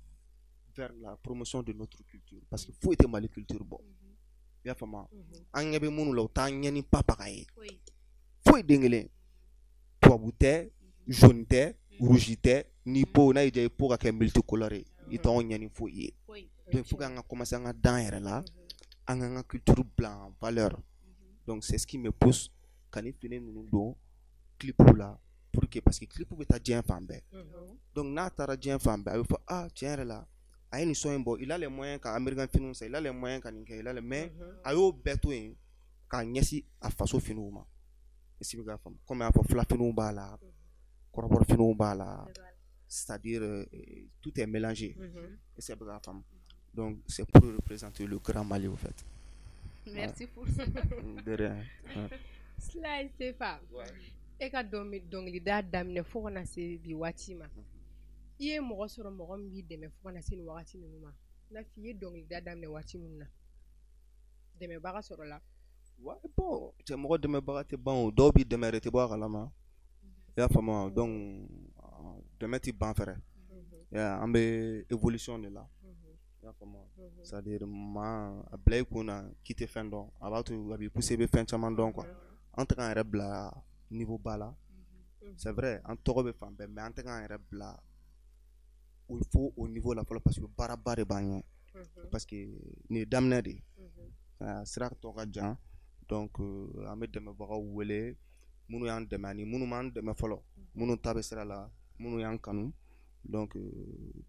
vers la promotion de notre culture, parce que foyi tɛ Mali culture bɔ. I y'a faamu? An ɲɛ bɛ minnu la, u t'an ɲɛ ni papaga ye. Foyi den kelen. Tubabu tɛ, jaune tɛ, rouge tɛ, ni peau n'a y'i diya i peau ka kɛ multicolore ye, i t'anw ɲɛ ni foyi ye. Donc il faut k'an ka commencer an ka dan yɛrɛ la, an k'an ka culture bila en valeur. Donc c'est ce qui me pousse ka nin fini ninnu don clip la, pour que, parce que clip bɛ taa diɲɛ fan bɛɛ. Donc n'a taara diɲɛ fan bɛɛ, a bɛ fɔ ah, tiɲɛ yɛrɛ la, a ye nin son in bɔ, il a les moyens ka américain finiw san, il a les moyens ka nin kɛ, il a les, mais a y'o bɛɛ to yen k'a ɲɛsin a faso finiw ma. Est-ce que i bɛ k'a faamu? Komi a y'a fɔ, fila finiw b'a la, kɔrɔbɔrɔ finiw b'a la, c'est-à-dire tout est mélangé. Est-ce que i bɛ k'a faamu? Donc c'est pour représenter le grand Mali au fait. Merci pour ça. De rien. Slaye Sefa, e ka dɔnkilida daminɛ fo ka na se bi waati ma, i ye mɔgɔ sɔrɔ, mɔgɔ min b'i dɛmɛ fo ka na se nin wagati ninnu ma? I n'a fɔ i ye dɔnkilida daminɛ waati min na, dɛmɛbaga sɔrɔ la? Ouais, bon, cɛ, mɔgɔ dɛmɛbaga tɛ ban o. Dɔw b'i dɛmɛ yɛrɛ, i tɛ bɔ a kalama. I y'a faamu wa? Donc dɛmɛ tɛ ban fɛrɛ. An bɛ évolution de la. I y'a faamu wa? C'est à dire, maa a bila i kun na k'i tɛ fɛn dɔn, a b'a to a b'i pousser i bɛ fɛn caman dɔn quoi. An tɛ k'an yɛrɛ bila niveau ba la. C'est vrai, an tɔgɔ bɛ fan bɛɛ, mais an tɛ k'an yɛrɛ bila o fo o niveau la fɔlɔ, parce que baaraba de b'an ɲɛ. Parce que nin ye daminɛ de ye. Sira tɔ ka jan. Donc an bɛ dɛmɛbagaw wele, minnu y'an dɛmɛ ani minnu m'an dɛmɛ fɔlɔ, minnu ta bɛ sira la, minnu y'an kanu. Donc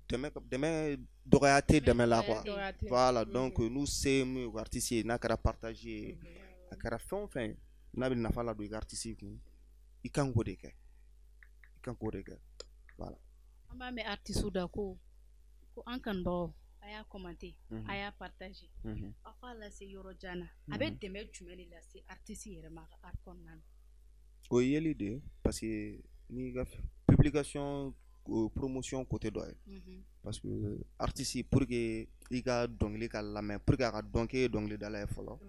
dɛmɛ, dɛmɛ dɔgɔya tɛ dɛmɛ la quoi. Voilà, donc n'u se ye min ye u artiste ye, n'a kɛra partage ye, a kɛra fɛn o fɛn ye, n'a bɛ nafa ladon i ka artiste kun, i kan k'o de kɛ, i kan k'o de kɛ, voilà. An b'a mɛn artiste da ko an kanubagaw, a y'a commenter, a y'a partager, aw k'a lase yɔrɔ jan na. A bɛ dɛmɛ jumɛn de lase artiste yɛrɛ ma a ka art kɔnɔna na? O ye yeli de ye, parce que n'i ka publication, promotion côté dɔ ye, parce que artiste, pour que i ka dɔnkili ka lamɛn, pour que a ka dɔn k'e ye dɔnkilidala ye fɔlɔ,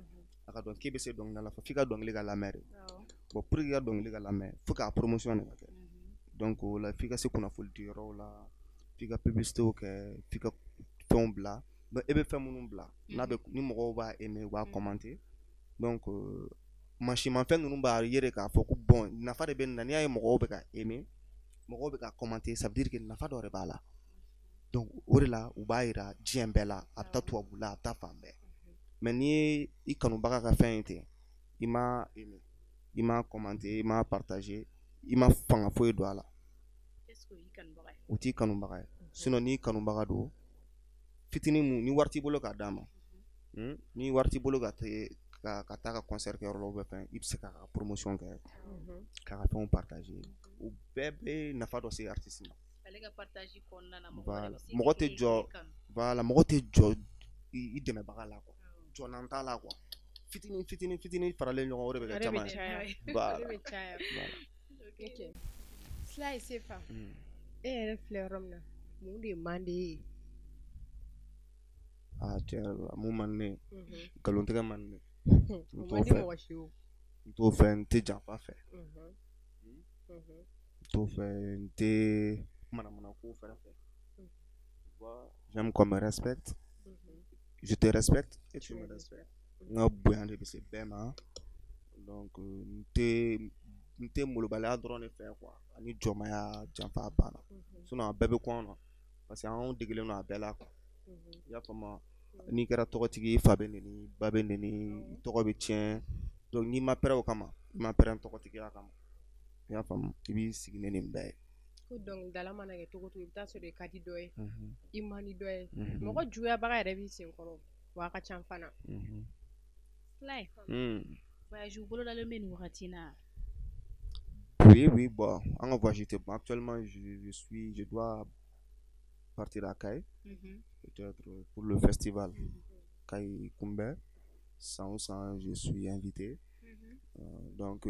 a ka dɔn k'e bɛ se dɔnkilida la, f'i ka dɔnkili ka lamɛn de. Bon, pour que i ka dɔnkili ka lamɛn, fo k'a promotion de ka kɛ. Donc o la, f'i ka se kunnafoni di yɔrɔw la, f'i ka publicité kɛ, f'i ka fɛnw bila. Donc e bɛ fɛn minnu bila, n'a bɛ ni mɔgɔw b'a aimer, u b'a commenter. Donc mansimafɛn ninnu b'a ye de k'a fɔ ko bon, nafa de bɛ nin na. N'i y'a ye mɔgɔw bɛ ka aimer, mɔgɔw bɛ ka commenter, ça veut dire que nafa dɔ de b'a la. Donc o de la, u b'a yira diɲɛ bɛɛ la, a bɛ taa tubabu la, a bɛ taa fan bɛɛ. Mais n'i ye i kanubaga ka fɛn ye ten, i ma aimer, i ma commenter, i ma partager, i ma fanga foyi don a la, o t'i kanubaga ye. Sinon n'i kanubaga don, fitinin mun ni wari t'i bolo k'a d'a ma, ni wari t'i bolo ka taa ka concert kɛyɔrɔ la ou bien fɛn, i bɛ se k'a ka promotion kɛ, k'a ka fɛnw partager, o bɛɛ bɛ nafa dɔ se artiste ma. Ale ka partage kɔnɔna na, voilà, mɔgɔ tɛ jɔ, voilà, mɔgɔ tɛ jɔ i dɛmɛbaga la quoi, jɔnnan t'a la quoi. Fitinin fitinin fitinin faralen ɲɔgɔn, o de bɛ kɛ caman ye. Voilà. Ok. Slaye Sefa, e yɛrɛ filɛ yɔrɔ min na, mun de man di e ye? Ah, tiɲɛ yɛrɛ la, mun man di ne ye? Nkalontigɛ man di ne ye. O man di mɔgɔ si o. N t'o fɛ, n tɛ janfa fɛ. N t'o fɛ, n tɛ manamanako fɛnɛ fɛ. J'aime qu'on me respecte. Je te respecte et tu me respectes. N ka bonya de bɛ se bɛɛ ma. Donc n tɛ molobaliya dɔrɔn de fɛ quoi, ani jɔnmaya, janfa banna. Sinon a bɛɛ bɛ kɔn na parce que anw degelen don a bɛɛ la quoi. I y'a faamu, n'i kɛra tɔgɔtigi ye, i fa bɛ neni, ba bɛ neni, i tɔgɔ bɛ tiɲɛ. Donc n'i ma pɛrɛn o kama, i ma pɛrɛn tɔgɔtigiya kama. I y'a faamu, i b'i sigi ni nin bɛɛ ye. Ko dɔnkilidala mana kɛ cogo o cogo, i bɛ taa sɔrɔ i ka di dɔ ye, i man di dɔ ye, mɔgɔ juguyabaga yɛrɛ b'i sen kɔrɔ, wa a ka ca fana. Slaye, voyage bolodalen bɛ nin wagati in na? Oui, oui, bon, an ka voyage tɛ ban. Actuellement, je dois partir à Kayes, peut-être pour le festival Kayes Kunbɛn. San o san, je suis invité. Donc,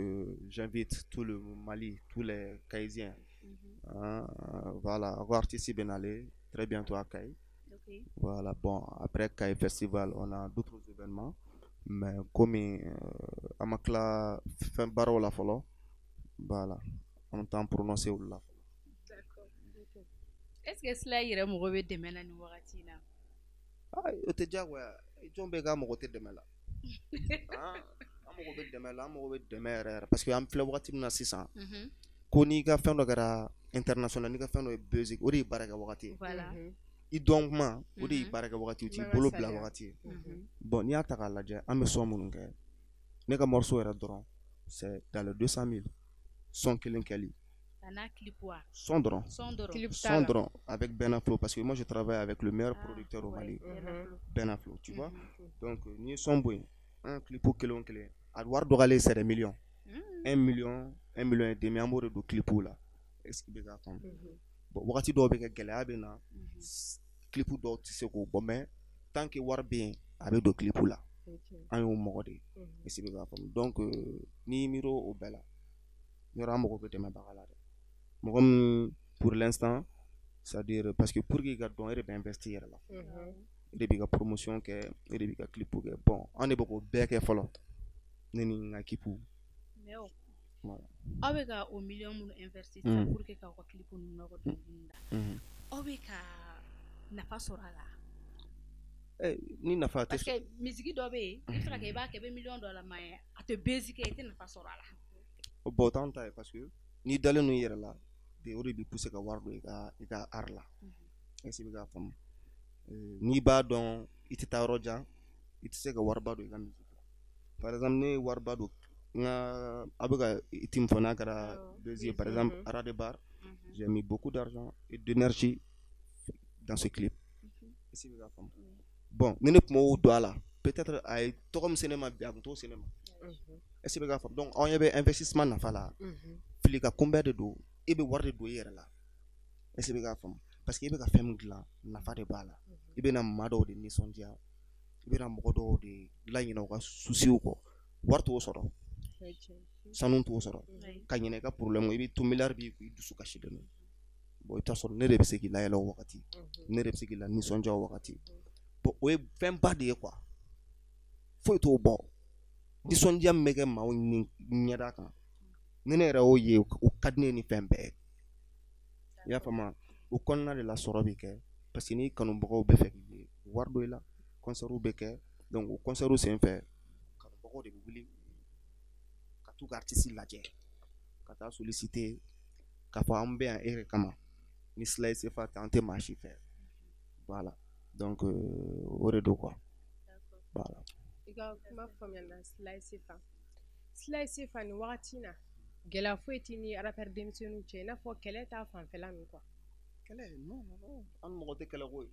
j'invite tout le Mali, tous les Kayesiens. Hein, voilà, artiste bɛ nalen très bientôt à Kayes. Voilà, bon, après Kayes Festival, on a d'autres événements. Mais comme an ma tila fɛn baaraw la fɔlɔ, voilà, an t'an prononcer olu la. D'accord. Est-ce que Slaye yɛrɛ mago bɛ dɛmɛ na nin wagati in na? Ah, o tɛ diyagoya, jɔn bɛɛ k'a mago tɛ dɛmɛ la. An mago bɛ dɛmɛ la, an mago bɛ dɛmɛ yɛrɛ yɛrɛ, parce que an filɛ wagati min na sisan, ko n'i ka fɛn dɔ kɛra international, n'i ka fɛn dɔ ye buzz, o de ye baara kɛ wagati ye. Voilà. I dɔn kuma, o de ye baara kɛ wagati ye, o t'i bolo bila wagati ye. Bon, n'i y'a ta k'a lajɛ, an bɛ son minnu kɛ, ne ka morceau yɛrɛ dɔrɔn, c'est dans les 200 000, son kelen kɛli. A n'a clip wa? Son dɔrɔn. Son dɔrɔn. Son dɔrɔn avec Benaflo, parce que moi je travaille avec le meilleur producteur au Mali, Benaflo, tu vois. Donc n'i ye son bɔ yen, an clip kelen o kelen, a wari dɔgɔyalen c'est des millions. 1 million, 1 million et demi, an b'o de don clip la. Est-ce que i bɛ k'a faamu? Bon, wagati dɔw bɛ kɛ gɛlɛya bɛ na, clip dɔw tɛ se k'o bɔ, mais tant que wari bɛ yen, a bɛ don clip la. An y'o mɔgɔ de ye. Est-ce que i bɛ k'a faamu? Donc n'i miiri o bɛɛ la, yɔrɔ an mago bɛ dɛmɛbaga la dɛ. Mɔgɔ min pour l'instant, c'est-à-dire parce que pour que i ka dɔn, e de bɛ investir i yɛrɛ la. E de b'i ka promotion kɛ, e de b'i ka clip kɛ. Bon, an de bɛ k'o bɛɛ kɛ fɔlɔ, ne ni n ka équipe. Mais o, aw bɛ ka o miliyɔn minnu investir sisan pour que k'aw ka clip ninnu n'aw ka dɔnkiliw da, aw bɛ ka nafa sɔrɔ a la? Ni nafa tɛ. Parce que musique dɔ bɛ yen, i bɛ se ka kɛ i b'a kɛ, i bɛ miliyɔn dɔ la, mais a tɛ buzz kɛ, i tɛ nafa sɔrɔ a la. Bon, o t'anw ta ye, parce que n'i dalen don i yɛrɛ la, o de b'i pousser ka wari don i ka art la. Est-ce que i bɛ k'a faamu? N'i b'a dɔn i tɛ taa yɔrɔ jan, i tɛ se ka wariba don i ka musique la. Par exemple, ne ye wariba don n ka, a bɛ ka iti min fɔ n'a kɛra buzz ye, par exemple, Aradebar, j'ai mis beaucoup d'argent et d'énergie dans ce clip. Est-ce que i bɛ k'a faamu? Bon, ni ne tun m'o don a la, peut-être a ye tɔgɔ min se ne ma bi, a tun t'o se ne ma. Est-ce que i bɛ k'a faamu? Donc anw ɲɛ bɛ investissement nafa la. Fili ka kunbɛn de don, e bɛ wari de don i yɛrɛ la. Est-ce que i bɛ k'a faamu? Parce que e bɛ ka fɛn min dilan, nafa de b'a la. I bɛna maa dɔw de nisɔndiya, i bɛna mɔgɔ dɔw de laɲinɛ u ka soucis kɔ. Wari t'o sɔrɔ, sanu t'o sɔrɔ, ka ɲinɛ i ka problème kɔ, i bɛ to miliyari b'i kun, i dusu kasilen don. Bon, i bɛ taa sɔrɔ ne de bɛ se k'i layɛlɛ o wagati, ne de bɛ se k'i la nisɔndiya o wagati. Bon, o ye fɛnba de ye quoi, foyi t'o bɔ. Nisɔndiya min bɛ kɛ maaw ɲɛda kan, ni ne yɛrɛ y'o ye, o ka di ne ye ni fɛn bɛɛ ye. I y'a faamu? O kɔnɔna de la sɔrɔ bɛ kɛ, parce que n'i kanubagaw bɛ fɛ k'i ye, wari don i la, concert bɛ kɛ. Donc o concert senfɛ, kanubagaw de bɛ wuli ka t'u ka artiste lajɛ, ka taa solliciter k'a fɔ an bɛ yan e yɛrɛ kama, ni Slaye Sefa tɛ, an tɛ maa si fɛ. Voilà, donc o de don quoi. Voilà. I ka kuma faamuyana Slaye Sefa. Slaye Sefa, nin wagati in na, gɛlɛya foyi t'i ni rappeur denmisɛnninw cɛ, i n'a fɔ kɛlɛ ta fanfɛla ninnu quoi? Kɛlɛ, non non non, an ni mɔgɔ tɛ kɛlɛ koyi.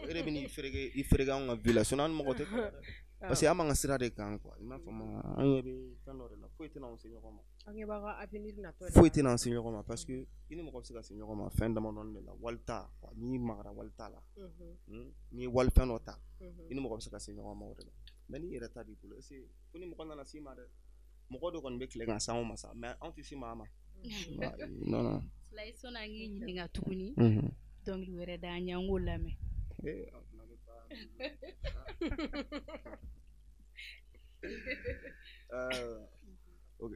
E de bɛ n'i fereke, i fereke anw ka vie la, sinon an ni mɔgɔ tɛ kɛlɛ dɛ. Parce que an b'an ka sira de kan quoi, i m'a faamu? An ɲɛ bɛ fɛn dɔ de la, foyi tɛna anw se ɲɔgɔn ma. An ɲɛ b'aw ka avenir natɔ de la. Foyi tɛna an se ɲɔgɔn ma, parce que i ni mɔgɔ bɛ se ka se ɲɔgɔn ma fɛn damadɔni de la, wali ta, n'i magara wali ta la, n'i ye wali fɛn dɔ ta, i ni mɔgɔ bɛ se ka se ɲɔgɔn ma o de la. Mais n'i yɛrɛ ta b'i bolo, est-ce que fo ni mɔgɔ nana s'i ma dɛ? Mɔgɔ dɔ kɔni bɛ tile ka s'anw ma sa, mais anw tɛ se maa ma. Non non. Slaï sɔnni an k'i ɲininka tuguni. Dɔnkili wɛrɛ da an ye an k'o lamɛn. Ok.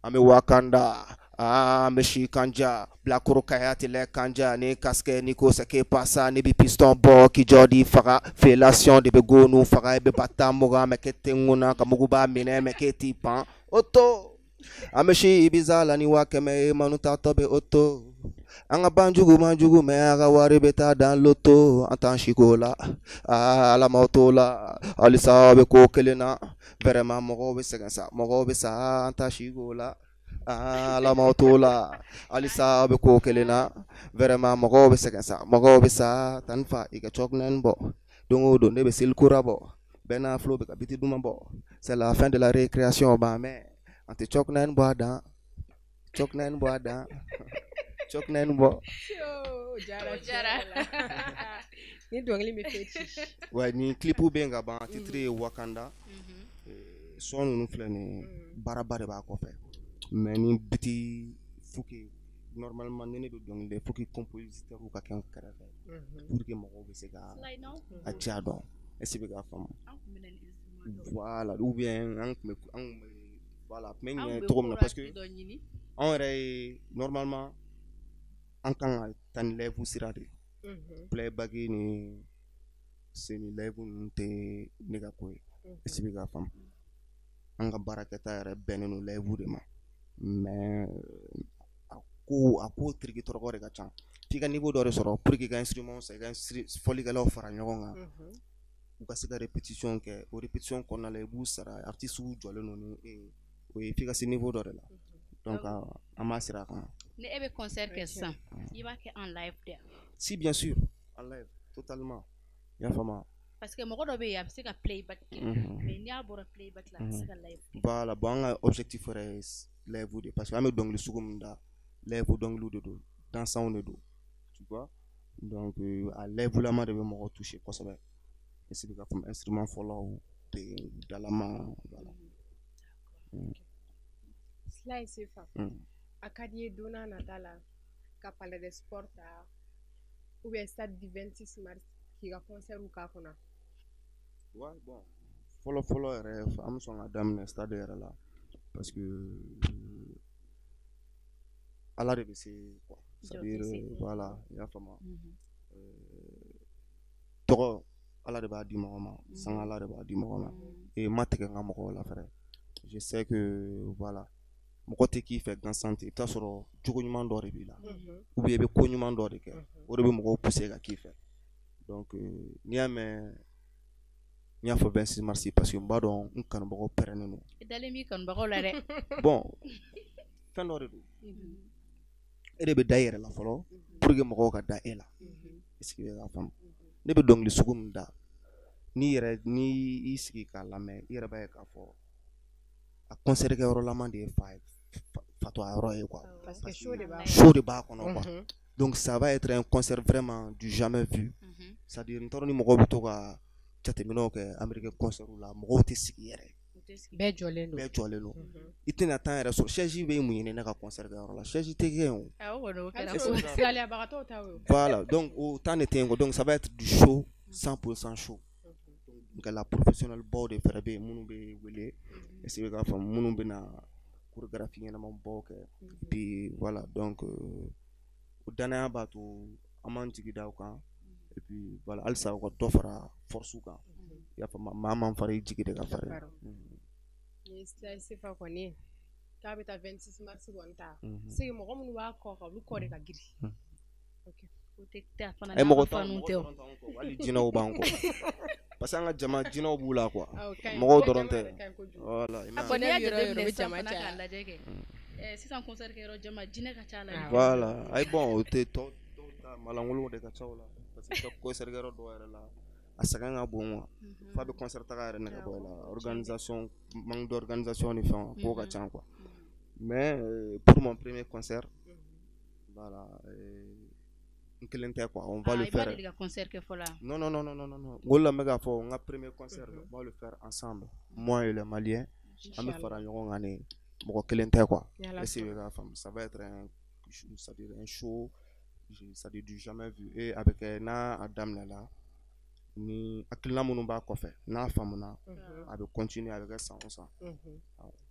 An bɛ Wakanda, an bɛ si kanja, bilakoro kaya tɛ kanja, ni casque ni ko sake pasa, ni bi piston bɔ k'i jɔ di faga, fellation de bɛ go nu faga, i bɛ bata mugan mɛ k'e tɛ ŋuna, ka mugu b'a minɛ mɛ k'e t'i pan, oto. An bɛ si Ibiza la ni 500 ye, manu tatɔ bɛ oto. An ka banjugu manjugu mɛ a ka wari bɛ taa dan loto, an t'an si ko la, ala m'aw t'o la, halisa aw bɛ ko kelen na, vraiment mɔgɔw bɛ sɛgɛn sa, mɔgɔw bɛ sa, an t'an si ko la, ala m'aw t'o la, halisa aw bɛ ko kelen na, vraiment mɔgɔw bɛ sɛgɛn sa, mɔgɔw bɛ sa, tan fa i ka cɔkinaani bɔ, don o don ne bɛ seli kura bɔ, bɛɛ n'a fulo bɛ ka biti duman bɔ, c'est la fin de la récréation ba mɛ, an tɛ cɔkinaani bɔ a dan, cɔkinaani bɔ a dan. Cɔkinaani bɔ. Jara. Ni dɔnkili bɛ fɛ ci. Ouais, ni clip bɛ yen ka ban, titre ye Wakanda. Son ninnu filɛ nin ye, baaraba de b'a kɔfɛ. Mais ni biti faut que normalement ni ne bɛ dɔnkili da, faut que compositeur ka kɛ n kɛrɛfɛ. Pour que mɔgɔw bɛ se ka a diya dɔn. Est-ce que i bɛ k'a faamu? Voilà, ou bien an tun bɛ voilà, a tun bɛ ɲɛ cogo min na parce que anw yɛrɛ ye normalement an kan ka taa ni live sira de ye. Playback ni semi live ninnu tɛ ne ka ko ye. Est-ce que i bɛ k'a faamu? An ka baarakɛta yɛrɛ bɛnnen don live de ma. Mais a ko tiriki tɔrɔkɔ de ka ca. F'i ka niveau dɔ de sɔrɔ pour que i ka instrument san, i ka fɔlikɛlaw fara ɲɔgɔn kan. U ka se ka répétition kɛ. O répétition kɔnɔna la i b'u sara, artistes jɔlen don ni e ye. O ye f'i ka se niveau dɔ de la. Donc an b'a sira kan. Ni e bɛ concert kɛ sisan, i b'a kɛ en live de. Si bien sûr, en live totalement. I y'a faamu? Parce que mɔgɔ dɔ bɛ yen a bɛ se ka playback kɛ, mais n'i y'a bɔra playback la a tɛ se ka live kɛ. Voilà, bon an ka objectif yɛrɛ ye live de parce que an bɛ dɔnkili sugu min da, live dɔnkiliw de don, dansants de don, tu vois. Donc a live lama de bɛ mɔgɔ toucher kosɛbɛ. Est-ce que i bɛ k'a faamu? Instrument fɔlaw dalama, voilà. Slaï Sefa, a ka di i ye don n'a nata la ka Palais des Sports ta ou bien stade du 26 mars k'i ka concert k'a kɔnɔ. Ouais, bon, fɔlɔ fɔlɔ yɛrɛ an bɛ sɔn ka daminɛ stade yɛrɛ la parce que ala de bɛ se quoi, c'est-à-dire voilà, i y'a faamu? Tɔgɔ ala de b'a di mɔgɔ ma, sanga ala de b'a di mɔgɔ ma, et ma tigɛ n ka mɔgɔw la fɛnɛ. Je sais que voilà, mɔgɔ tɛ k'i fɛ gansan ten, i bɛ taa sɔrɔ jogo ɲuman dɔ de b'i la, ou bien i bɛ ko ɲuman dɔ de kɛ, o de bɛ mɔgɔw pousser ka k'i fɛ. Donc n'i y'a mɛn n y'a fɔ 26 mars parce que n b'a dɔn n kanubagaw pɛrɛnnen don. I dalen b'i kanubagaw la dɛ. Bon, fɛn dɔ de don. E de bɛ da i yɛrɛ la fɔlɔ pour que mɔgɔw ka da e la. Est-ce que i bɛ k'a faamu? Ne bɛ dɔnkili sugu min da, n'i yɛrɛ n'i y'i sigi k'a lamɛn, i yɛrɛ b'a ye k'a fɔ a concert kɛyɔrɔlama de ye fatɔya yɔrɔ ye quoi. Parce que show de b'a show de b'a kɔnɔ quoi. Donc ça va être un concert vraiment du jamais vu. C'est-à-dire n t'a dɔn ni mɔgɔw bɛ to ka jateminɛw kɛ Amérique concert la, mɔgɔw tɛ sigi yɛrɛ. Bɛɛ jɔlen don. Bɛɛ jɔlen don. I tɛna temps yɛrɛ sɔrɔ, chaise bɛ mun ɲini ne ka concert kɛyɔrɔ la, chaise tɛ kɛ yen o. Awɔ kɔni o kɛra. Sigaliyabagatɔw ta o. Voilà, donc o temps de tɛ yen quoi, donc ça va être du show 100% show. Donc la professionnel baw de fɛnɛ bɛ yen minnu bɛ wele, est-ce que i bɛ k'a faamu, minnu bɛ na chorégraphie ɲɛnamabaw kɛ. Puis voilà, donc o danaya b'a to an b'an jigi da o kan. Et puis voilà, halisa u ka dɔ fara force kan. I y'a faamu, maa man farin i jigi de ka farin. Ni Slaï Sefa kɔni k'a bɛ taa 26 mars kɔni ta, c'est que mɔgɔ minnu b'a kɔ kan olu kɔ de ka girin. Ok. O tɛ taa fana Ɛ n'a mɔgɔ ka t'anw fanu tɛ o. kɔ, hali jinɛw b'an kɔ. Parce que an ka jama jinɛw b'u la quoi. Ah, o ka ɲi. Mɔgɔw O dɔrɔn jama tɛ. yɛrɛ ka ɲi kojugu. Voilà, i m'a A ye. kɔni y'a Jinɛ bɛ yɔrɔ o yɔrɔ, jateminɛ o bɛ sisan jama fana k'a caya. lajɛ kɛ. Sisan concert kɛyɔrɔ jama jinɛ ka ca la. Voilà, ayi bon o tɛ tɔ dɔw ta malankolonw de ka ca o la. Parce que concert kɛyɔrɔ dɔw yɛrɛ la, a sɛgɛn ka bon quoi. F'a bɛ concert taga yɛrɛ nɛgɛ bɔ i la. Organisation, manque d'organisation ni fɛnw, ko ka ca quoi. Mais pour mon premier concert, voilà, n kelen tɛ quoi, on va le Ah, i ma faire. deli ka concert kɛ fɔlɔ wa? Non, non, non, non, non, non, non. O de la n bɛ k'a fɔ n ka premier concert, on va le faire ensemble. Moi et les Maliens, an bɛ fara ɲɔgɔn kan de. Mɔgɔ kelen tɛ quoi. Est-ce que bɛ k'a faamu? Ça va être un, c'est-à-dire un show, c'est-à-dire du jamais vu. Et a bɛ kɛ n'a a daminɛ la, ni hakilina minnu b'a kɔfɛ n'a faamuna, a bɛ continuer, a bɛ kɛ san o san.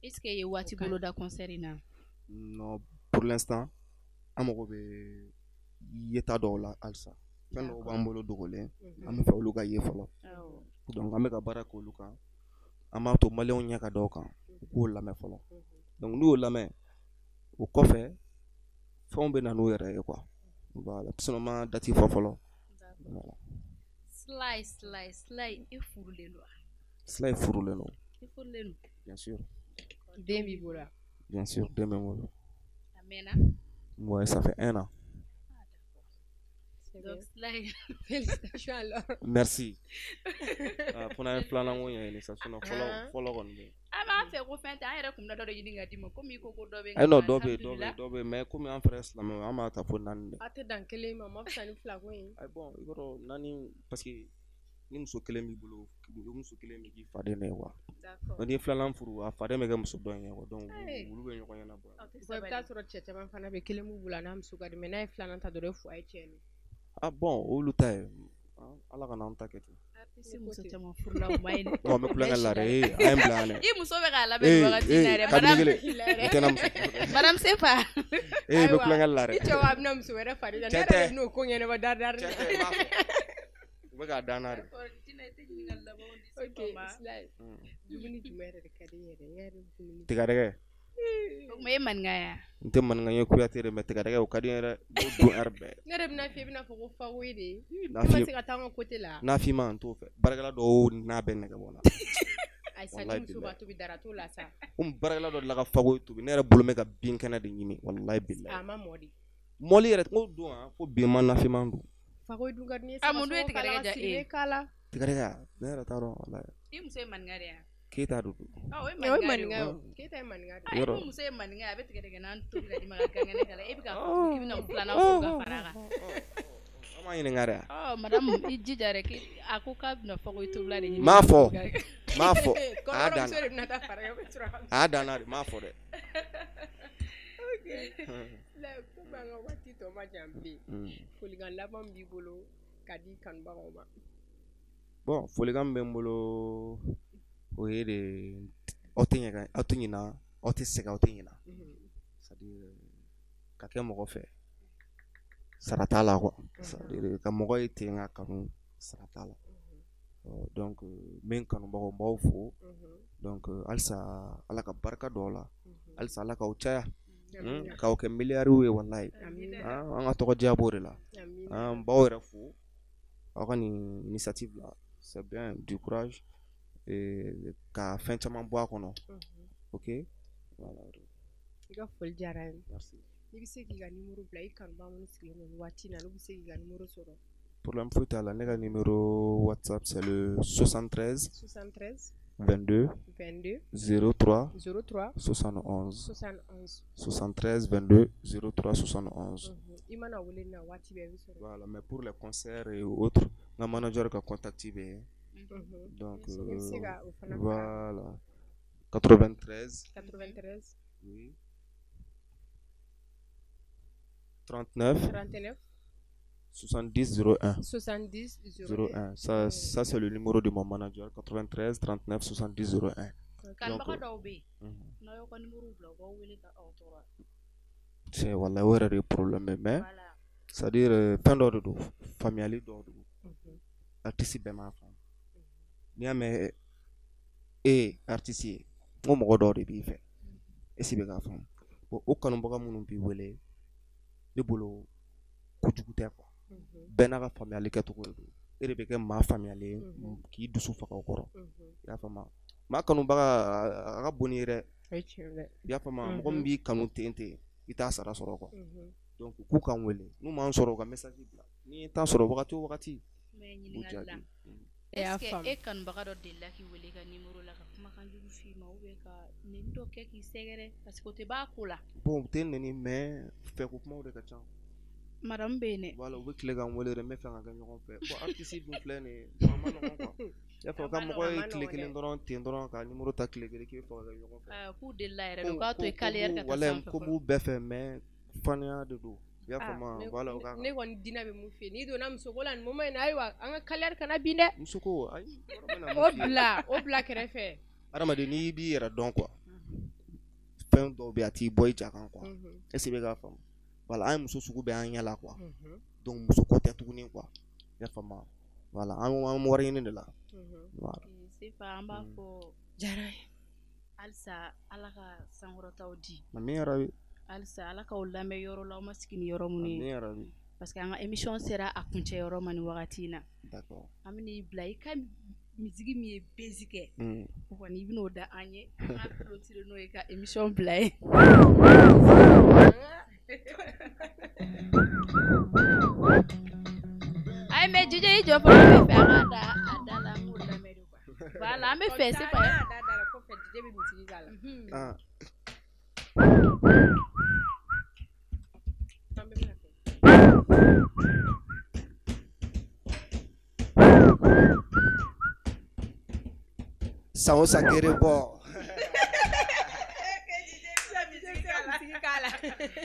Est-ce que i ye waati bolo da concert in na? Non, pour l'instant an mago bɛ yeta dɔw la halisa. Fɛn dɔw b'an bolo dogolen, an bɛ fɛ olu ka ye fɔlɔ. Donc an bɛ ka baara k'olu kan. An b'a to maliyɛnw ɲɛ ka da o kan, u k'o lamɛn fɔlɔ. Donc n'u y'o lamɛn, o kɔfɛ fɛnw bɛ na n'u yɛrɛ ye quoi. Voilà, sinon n ma date fɔ fɔlɔ. Voilà. Slaï, Slaï, Slaï, i furulen don wa? Slaï furulen don. I furulen don? Bien sûr. Den b'i bolo wa? Bien sûr, den bɛ n bolo. A mɛnna? Ouais, ça fait 1 an. Ah, d'accord. Donc Slaï, félicitations alors. Merci. Fo n'an ye filanan ko ɲɛɲini sa, sinon fɔlɔ fɔlɔ kɔni bɛ yen. An b'a fɛ ko fɛn tɛ, an yɛrɛ kun bɛna dɔ de ɲini ka d'i ma, komi i ko ko dɔ bɛ. Ayi non, dɔ bɛ yen, dɔ bɛ yen, dɔ bɛ yen, mais komi an fɛnɛ ye silamɛw ye, an b'a ta fo 4 de. A tɛ dan kelen ma, ma fisa ni fila ko ye. Ayi bon, i b'a dɔn 4, parce que ni muso kelen b'i bolo, o muso kelen bɛ k'i faden de ye quoi. D'accord. N'i ye filanan furu, a faden bɛ kɛ muso dɔ in ye quoi. Donc olu bɛ ɲɔgɔn ɲɛnabɔ. I bɛ taa sɔrɔ cɛ caman fana bɛ kelen b'u bolo, a n'a muso ka di, mais n'a ye filanan ta dɔrɔn, e foyer tiɲɛnen. Ah bon, olu ta ye, Ala kana an ta kɛ ten. Artiste muso caman furula o ma ye dɛ. Non, n bɛ kulonkɛ la dɛ, ee a ye n bila yan dɛ. I muso bɛ k'a lamɛn nin wagati in na dɛ. Kabini kelen, n tɛna muso. Madame Sefa. Ee n bɛ kulonkɛ la dɛ. I cɛ a bɛna muso wɛrɛ fari da, ne yɛrɛ de bɛn'o ko ɲɛnabɔ dari dari. Cɛ tɛ, n b'a fɔ. U bɛ k'a da n na de. Ok, Slaï, dumuni jumɛn yɛrɛ de ka di i yɛrɛ ye? E yɛrɛ dumuni. Tigadɛgɛ. O tuma e ye maninka ye wa? N tɛ maninka ye, Kuyate de, mais tigadɛgɛ o ka di n ye dɛ. N b'o dun heure bɛɛ. Ne yɛrɛ bɛna f'i ye, i bɛna fɔ ko fakoyi de. I ma se ka taa an ka côté la. Nafinma n t'o fɛ. Baarakɛla dɔw n'a bɛ nɛgɛ bɔ n na. Ayi sa, ni muso b'a tobi dara t'o la sa. Komi baarakɛla dɔ delila ka fakoyi tobi, ne yɛrɛ bolo bɛ ka bin kɛnɛ de ɲimi, walahi bilahi. A ma mɔ de. Mɔli yɛrɛ, n ko don wa, fo bi n ma nafinma dun. Fakoyi dun ka di ne ye. Ah, mun dun ye tigadɛgɛ diya e ye? K'a la. Tigadɛgɛ, ne yɛrɛ t'a dɔn walahi. I muso ye maninka de ye wa? Keyita de don. O ye maninka ye o. Keyita ye maninka de ye. Ni muso ye maninka ye, a bɛ tigɛdɛgɛ tobi ka d'i ma ka gan kɛnɛ k'a la, e bɛ k'a fɔ k'i bɛna filanan furu ka fara a kan. An m'a ɲininka de wa? Madame, i jija dɛ, a ko k'a bɛna fakoyi tobila de ɲini. M'a fɔ, m'a fɔ. Kɔrɔmuso de bɛna taa fara kan. A y'a dan na de, m'a fɔ dɛ. Ok, komi an ka waati tɔ ma jan bilen, folikan laban b'i bolo ka di kanubagaw ma? Bon, folikan min bɛ n bolo, o ye de aw tɛ ɲɛgɛn, aw tɛ ɲina, aw tɛ sɛgɛn, aw tɛ ɲina. C'est à dire ka kɛ mɔgɔ fɛ, sara t'a la quoi. C'est à dire ka mɔgɔ ye ten ka kanu, sara t'a la. Donc n bɛ n kanubagaw, n b'aw fo. Donc halisa Ala ka barika don aw la, halisa Ala k'aw caya, k'aw kɛ miliyariw ye walahi. An ka tɔgɔ diya b'o de la. N b'aw yɛrɛ fo, aw ka nin initiative la, c'est bien, du courage. Ka fɛn caman bɔ a kɔnɔ. Ok, voilà. I ka foli diyara n ye. Merci. I bɛ se k'i ka numéro bila i kanubaga minnu sigilen don nin waati in na, n'u bɛ se k'i ka numéro sɔrɔ. Problème foyi t'a la, ne ka numéro WhatsApp c'est le 73 73 22 22 03 03 71 71 73 22 03 71. I mana wele na waati bɛɛ i bɛ sɔrɔ. Voilà, mais pour les concerts et autres, n ka manager ka contact bɛ yen. Donc voilà, 93 93 oui, 39 39 70 01 70 01. Ça, ça c'est le numéro de mon manager, 93 39 70 01. Kanubaga dɔw bɛ yen, n'aw y'aw ka numéro bila, u b'aw wele ka aw tɔɔrɔ. C'est wallahi o yɛrɛ de ye problème ye, mais c'est à dire fɛn dɔ de don, faamuyali dɔw de don. Artiste bɛɛ m'a faamu. N'i y'a mɛn e ye artiste ye, n ko mɔgɔ dɔw de b'i fɛ. Est ce que i bɛ k'a faamu? Bon, o kanubaga minnu b'i wele, ne bolo kojugu tɛ quoi. Bɛɛ n'a ka faamuyali kɛcogo de don. E de bɛ kɛ maa faamuyalen ye k'i dusu faga o kɔrɔ. I y'a faamu? Maa kanubaga a ka bon n'i ye dɛ. I y'a faamu? Mɔgɔ min b'i kanu ten ten, i t'a sara sɔrɔ quoi. Donc k'u k'an wele, n'u m'an sɔrɔ u ka message bila. N'i ye temps sɔrɔ wagati o wagati, u b'u jaabi. Est-ce que e kanubaga dɔ delila k'i wele i ka numéro la ka kumakan jugu f'i ma ou bien ka nɛni dɔ kɛ k'i sɛgɛrɛ, parce que o tɛ ban a ko la? Bon, u tɛ nɛni, mais fɛko kumaw de ka ca. Madame bɛ yen dɛ. Voilà, u bɛ tile k'an wele de, n bɛ fɛ ka kɛ ɲɔgɔn fɛ. Bon, artiste dun filɛ nin ye, a ma nɔgɔn quoi. I y'a fɔ ka mɔgɔ ye tile kelen dɔrɔn ten dɔrɔn ka numéro ta tile kelen k'i bɛ fɛ ka kɛ ɲɔgɔn fɛ. K'u delila yɛrɛ de u k'a to yen carrière ka taa sanfɛ. Ko b'u bɛɛ fɛ mais faniya de don. I y'a faamu voilà o ka. Ne kɔni Dina bɛ mun f'i ye n'i donna musoko la nin moment in na ayiwa an ka carrière kana bin dɛ. Musoko ayi. O bila kɛrɛfɛ. Hadamaden n'i b'i yɛrɛ dɔn quoi. Fɛn dɔw bɛ yen a t'i bɔ i ja kan quoi. Est ce que i bɛ k'a faamu? Voilà an ye muso sugu bɛɛ an ɲɛ la quoi. Donc muso ko tɛ tuguni quoi. I y'a faamu? Voilà an wari ɲini de la. Voilà. Sefa an b'a fɔ. Diyara n ye. Halisa Ala ka sankɔrɔtaw di. Amiina yarabi. Halisa Ala k'aw lamɛn yɔrɔ la aw ma sigi ni yɔrɔ minnu ye. Amiina yarabi. Parce que an ka émission sera a kuncɛ yɔrɔ ma nin wagati in na. D'accord. An bɛn'i bila i ka musique min ye buzz kɛ. O kɔni i bɛn'o da an ye. An ka clôturer n'o ye ka émission bila yen. Ayi mais DJ i jɔ fɔlɔ an bɛ fɛ an k'a da a da la an k'o lamɛn de quoi. Voilà an bɛ fɛ Sefa. An y'a da da la kɔfɛ DJ bɛ musique k'a la. An bɛɛ bɛna kɛ. San o san gere bɔ.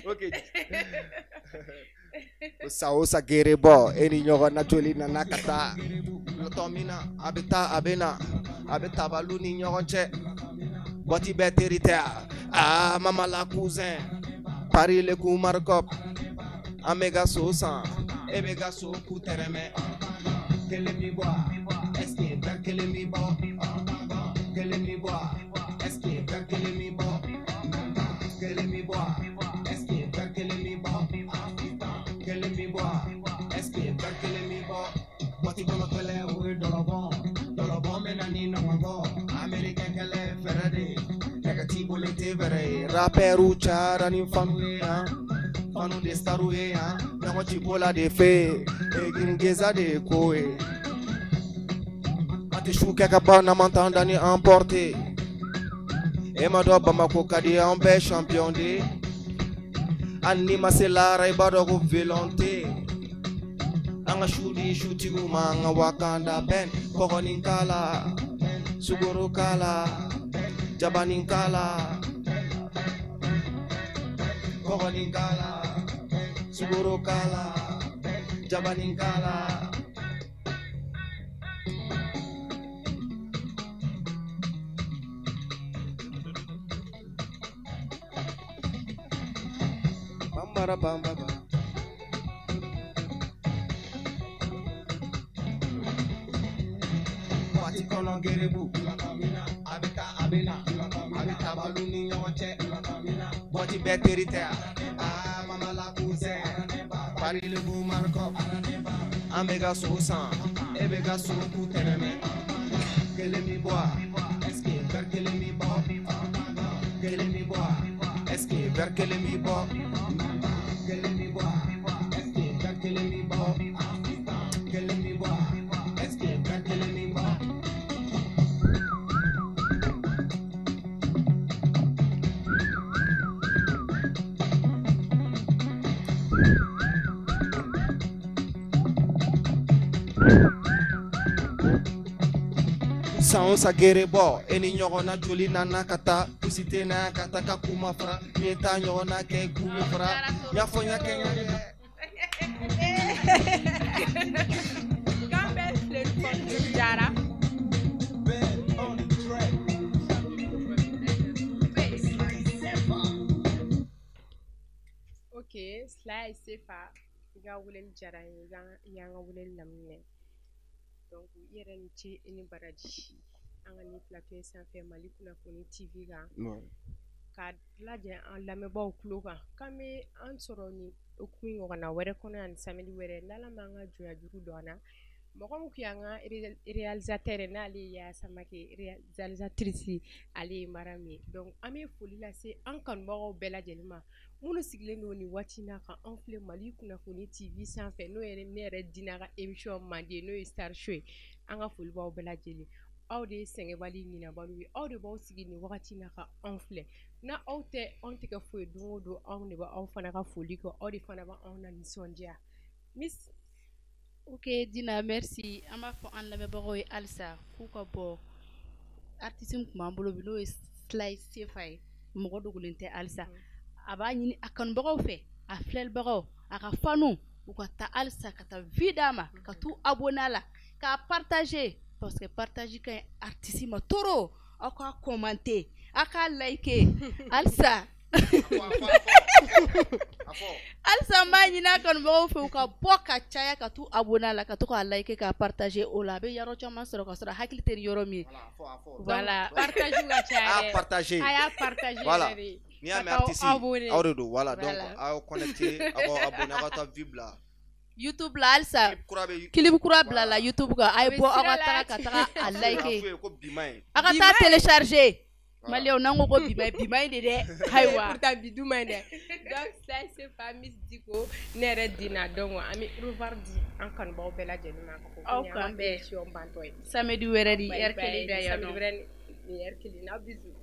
Ok. San o san gere bɔ e ni ɲɔgɔn na joli nana ka taa lɔtɔ min na a bɛ taa a bɛ na a bɛ tabaliw ni ɲɔgɔn cɛ waati bɛɛ teri tɛ aa mama la cousin Paris le coup markup an bɛ ka so san e bɛ ka so ku tɛrɛmɛ kelen bi bɔ est ce que bɛɛ kelen bi bɔ kelen bi bɔ est ce que bɛɛ kelen bi bɔ kelen bi bɔ est ce que bɛɛ kelen bi bɔ kelen bi bɔ est ce que bɛɛ kelen bi bɔ waati kɔnɔ kɛlɛ o ye dɔlɔbɔ dɔlɔbɔ bɛ na ni nɔgɔnbɔ américain kɛlɛ fɛɛrɛ de nɛgɛ t'i bolo i tɛ fɛɛrɛ ye rapɛriw cayara ni fanu ye yan fanu de starw ye yan ɲɔgɔn ci ko la de fe giringeza de ye ko ye an tɛ su kɛ ka ban n'an ma t'an da ni emporté e ma dɔn Bamako ka di an bɛɛ champion de hali n'i ma se lahara i b'a dɔn ko volonté an ka su di sutigiw ma an ka wakanda bɛn kɔgɔnin k'a la sukaro k'a la jabanin k'a la kɔgɔnin k'a la sukaro k'a la jabanin k'a la. Bambara bambaba. Waati kɔnɔ gerebu a bɛ taa a bɛ na a bɛ tabaliw ni ɲɔgɔn cɛ waati bɛɛ teri tɛ aa mama la cousin Paris le coup markup an bɛ ka so san e bɛ ka so ku tɛrɛmɛ kelen bi bɔ est ce que bɛɛ kelen bi bɔ kelen bi bɔ est ce que bɛɛ kelen bi bɔ kelen bi bɔ est ce que bɛɛ kelen bi bɔ kelen bi bɔ est ce que bɛɛ kelen bi bɔ. San o san gere bɔ e ni ɲɔgɔn na joli nana ka taa kusi tɛ na ka taa ka k'u ma fara n'i ye taa ɲɔgɔn na kɛ k'u bɛ fara n y'a fɔ n y'a kɛ n y'a kɛ. K'an bɛ filɛ kɔni jara. Ok Sly Sefa i ka weleli diyara n ye i y'an ka weleli laminɛ. Donc i yɛrɛ ni ce i ni baraji an ka nin plateau in sanfɛ Mali kunnafoni TV kan ka lajɛ an lamɛnbaaw tulo kan k'an bɛ an sɔrɔ nin hokumu in ɲɔgɔnna wɛrɛ kɔnɔ yan samedi wɛrɛ n'Ala m'an ka jɔnya juru don an na mɔgɔ min tun y'an ka réalisateur ye n'ale ye Yaya Samake réalisatrice ale ye Mariam ye donc an bɛ foli lase an kanubagaw bɛɛ lajɛlen ma minnu sigilen don nin waati in na ka an filɛ Mali kunnafoni TV sanfɛ n'o ye ne yɛrɛ Dina ka émission mandi ye n'o ye Star Show ye an ka foli b'aw bɛɛ lajɛlen aw de ye sɛgɛnbali ɲinabaliw ye aw de b'aw sigi nin wagati in na ka anw filɛ na aw tɛ anw tɛ kɛ foyi don o don anw de b'aw fana ka foli kɛ aw de fana b'anw na nisɔndiya Miss Ok Dina, merci. An b'a fɔ an lamɛnbagaw ye halisa k'u ka bɔ artiste min tun b'an bolo bi, n'o ye Slaye Sefa ye, mɔgɔ dogolen tɛ halisa. A b'a ɲini a kanubagaw fɛ, a filɛlibagaw, a ka fanu, u ka taa halisa ka taa vues d'a ma, ka t'u abonner a la, k'a partager, parce que partage ka ɲi artiste ma trop. Aw k'a commenter, aw k'a liker halisa. Halisa n b'a ɲini a kanubagaw fɛ, u ka bɔ ka caya, ka t'u abonner a la, ka to k'a liker, k'a partager. O la a bɛ yɔrɔ caman sɔrɔ ka sɔrɔ hakili tɛ ni yɔrɔ min ye. Voilà. Partage ka caya A dɛ. Partager. A y'a partager Voilà. yɛrɛ de. N'i y'a mɛn Ka t'aw artiste abonner. aw de don, voilà. Donc Voilà. aw connecté, aw k'aw abonné, aw ka taa vue bila. YouTube la halisa. Clip kura bɛ Clip kura bila la Voilà. YouTube kan, a ye A bɛ bɔ, aw sira ka la. taga ka taga a A liker, f'u ye ko bi man ɲi. a ka Bi taa man ɲi. télécharger. Voilà. Maliyɛnw, n'an ko ko bi man ɲi, bi man ɲi de dɛ. Ayiwa. Pourtant bi du man ɲi dɛ. Donc Slaye Sefa, Miss Diko, ne yɛrɛ Dina, donc an bɛ au revoir di an kanubagaw bɛɛ lajɛlen ma ka fɔ ko Aw nin y'an ka k'an bɛn. émission bantɔ ye. Samedi wɛrɛ di Bye heure bye. kelen da yan Samedi nɔ. wɛrɛ ni heure kelen na. Bisous.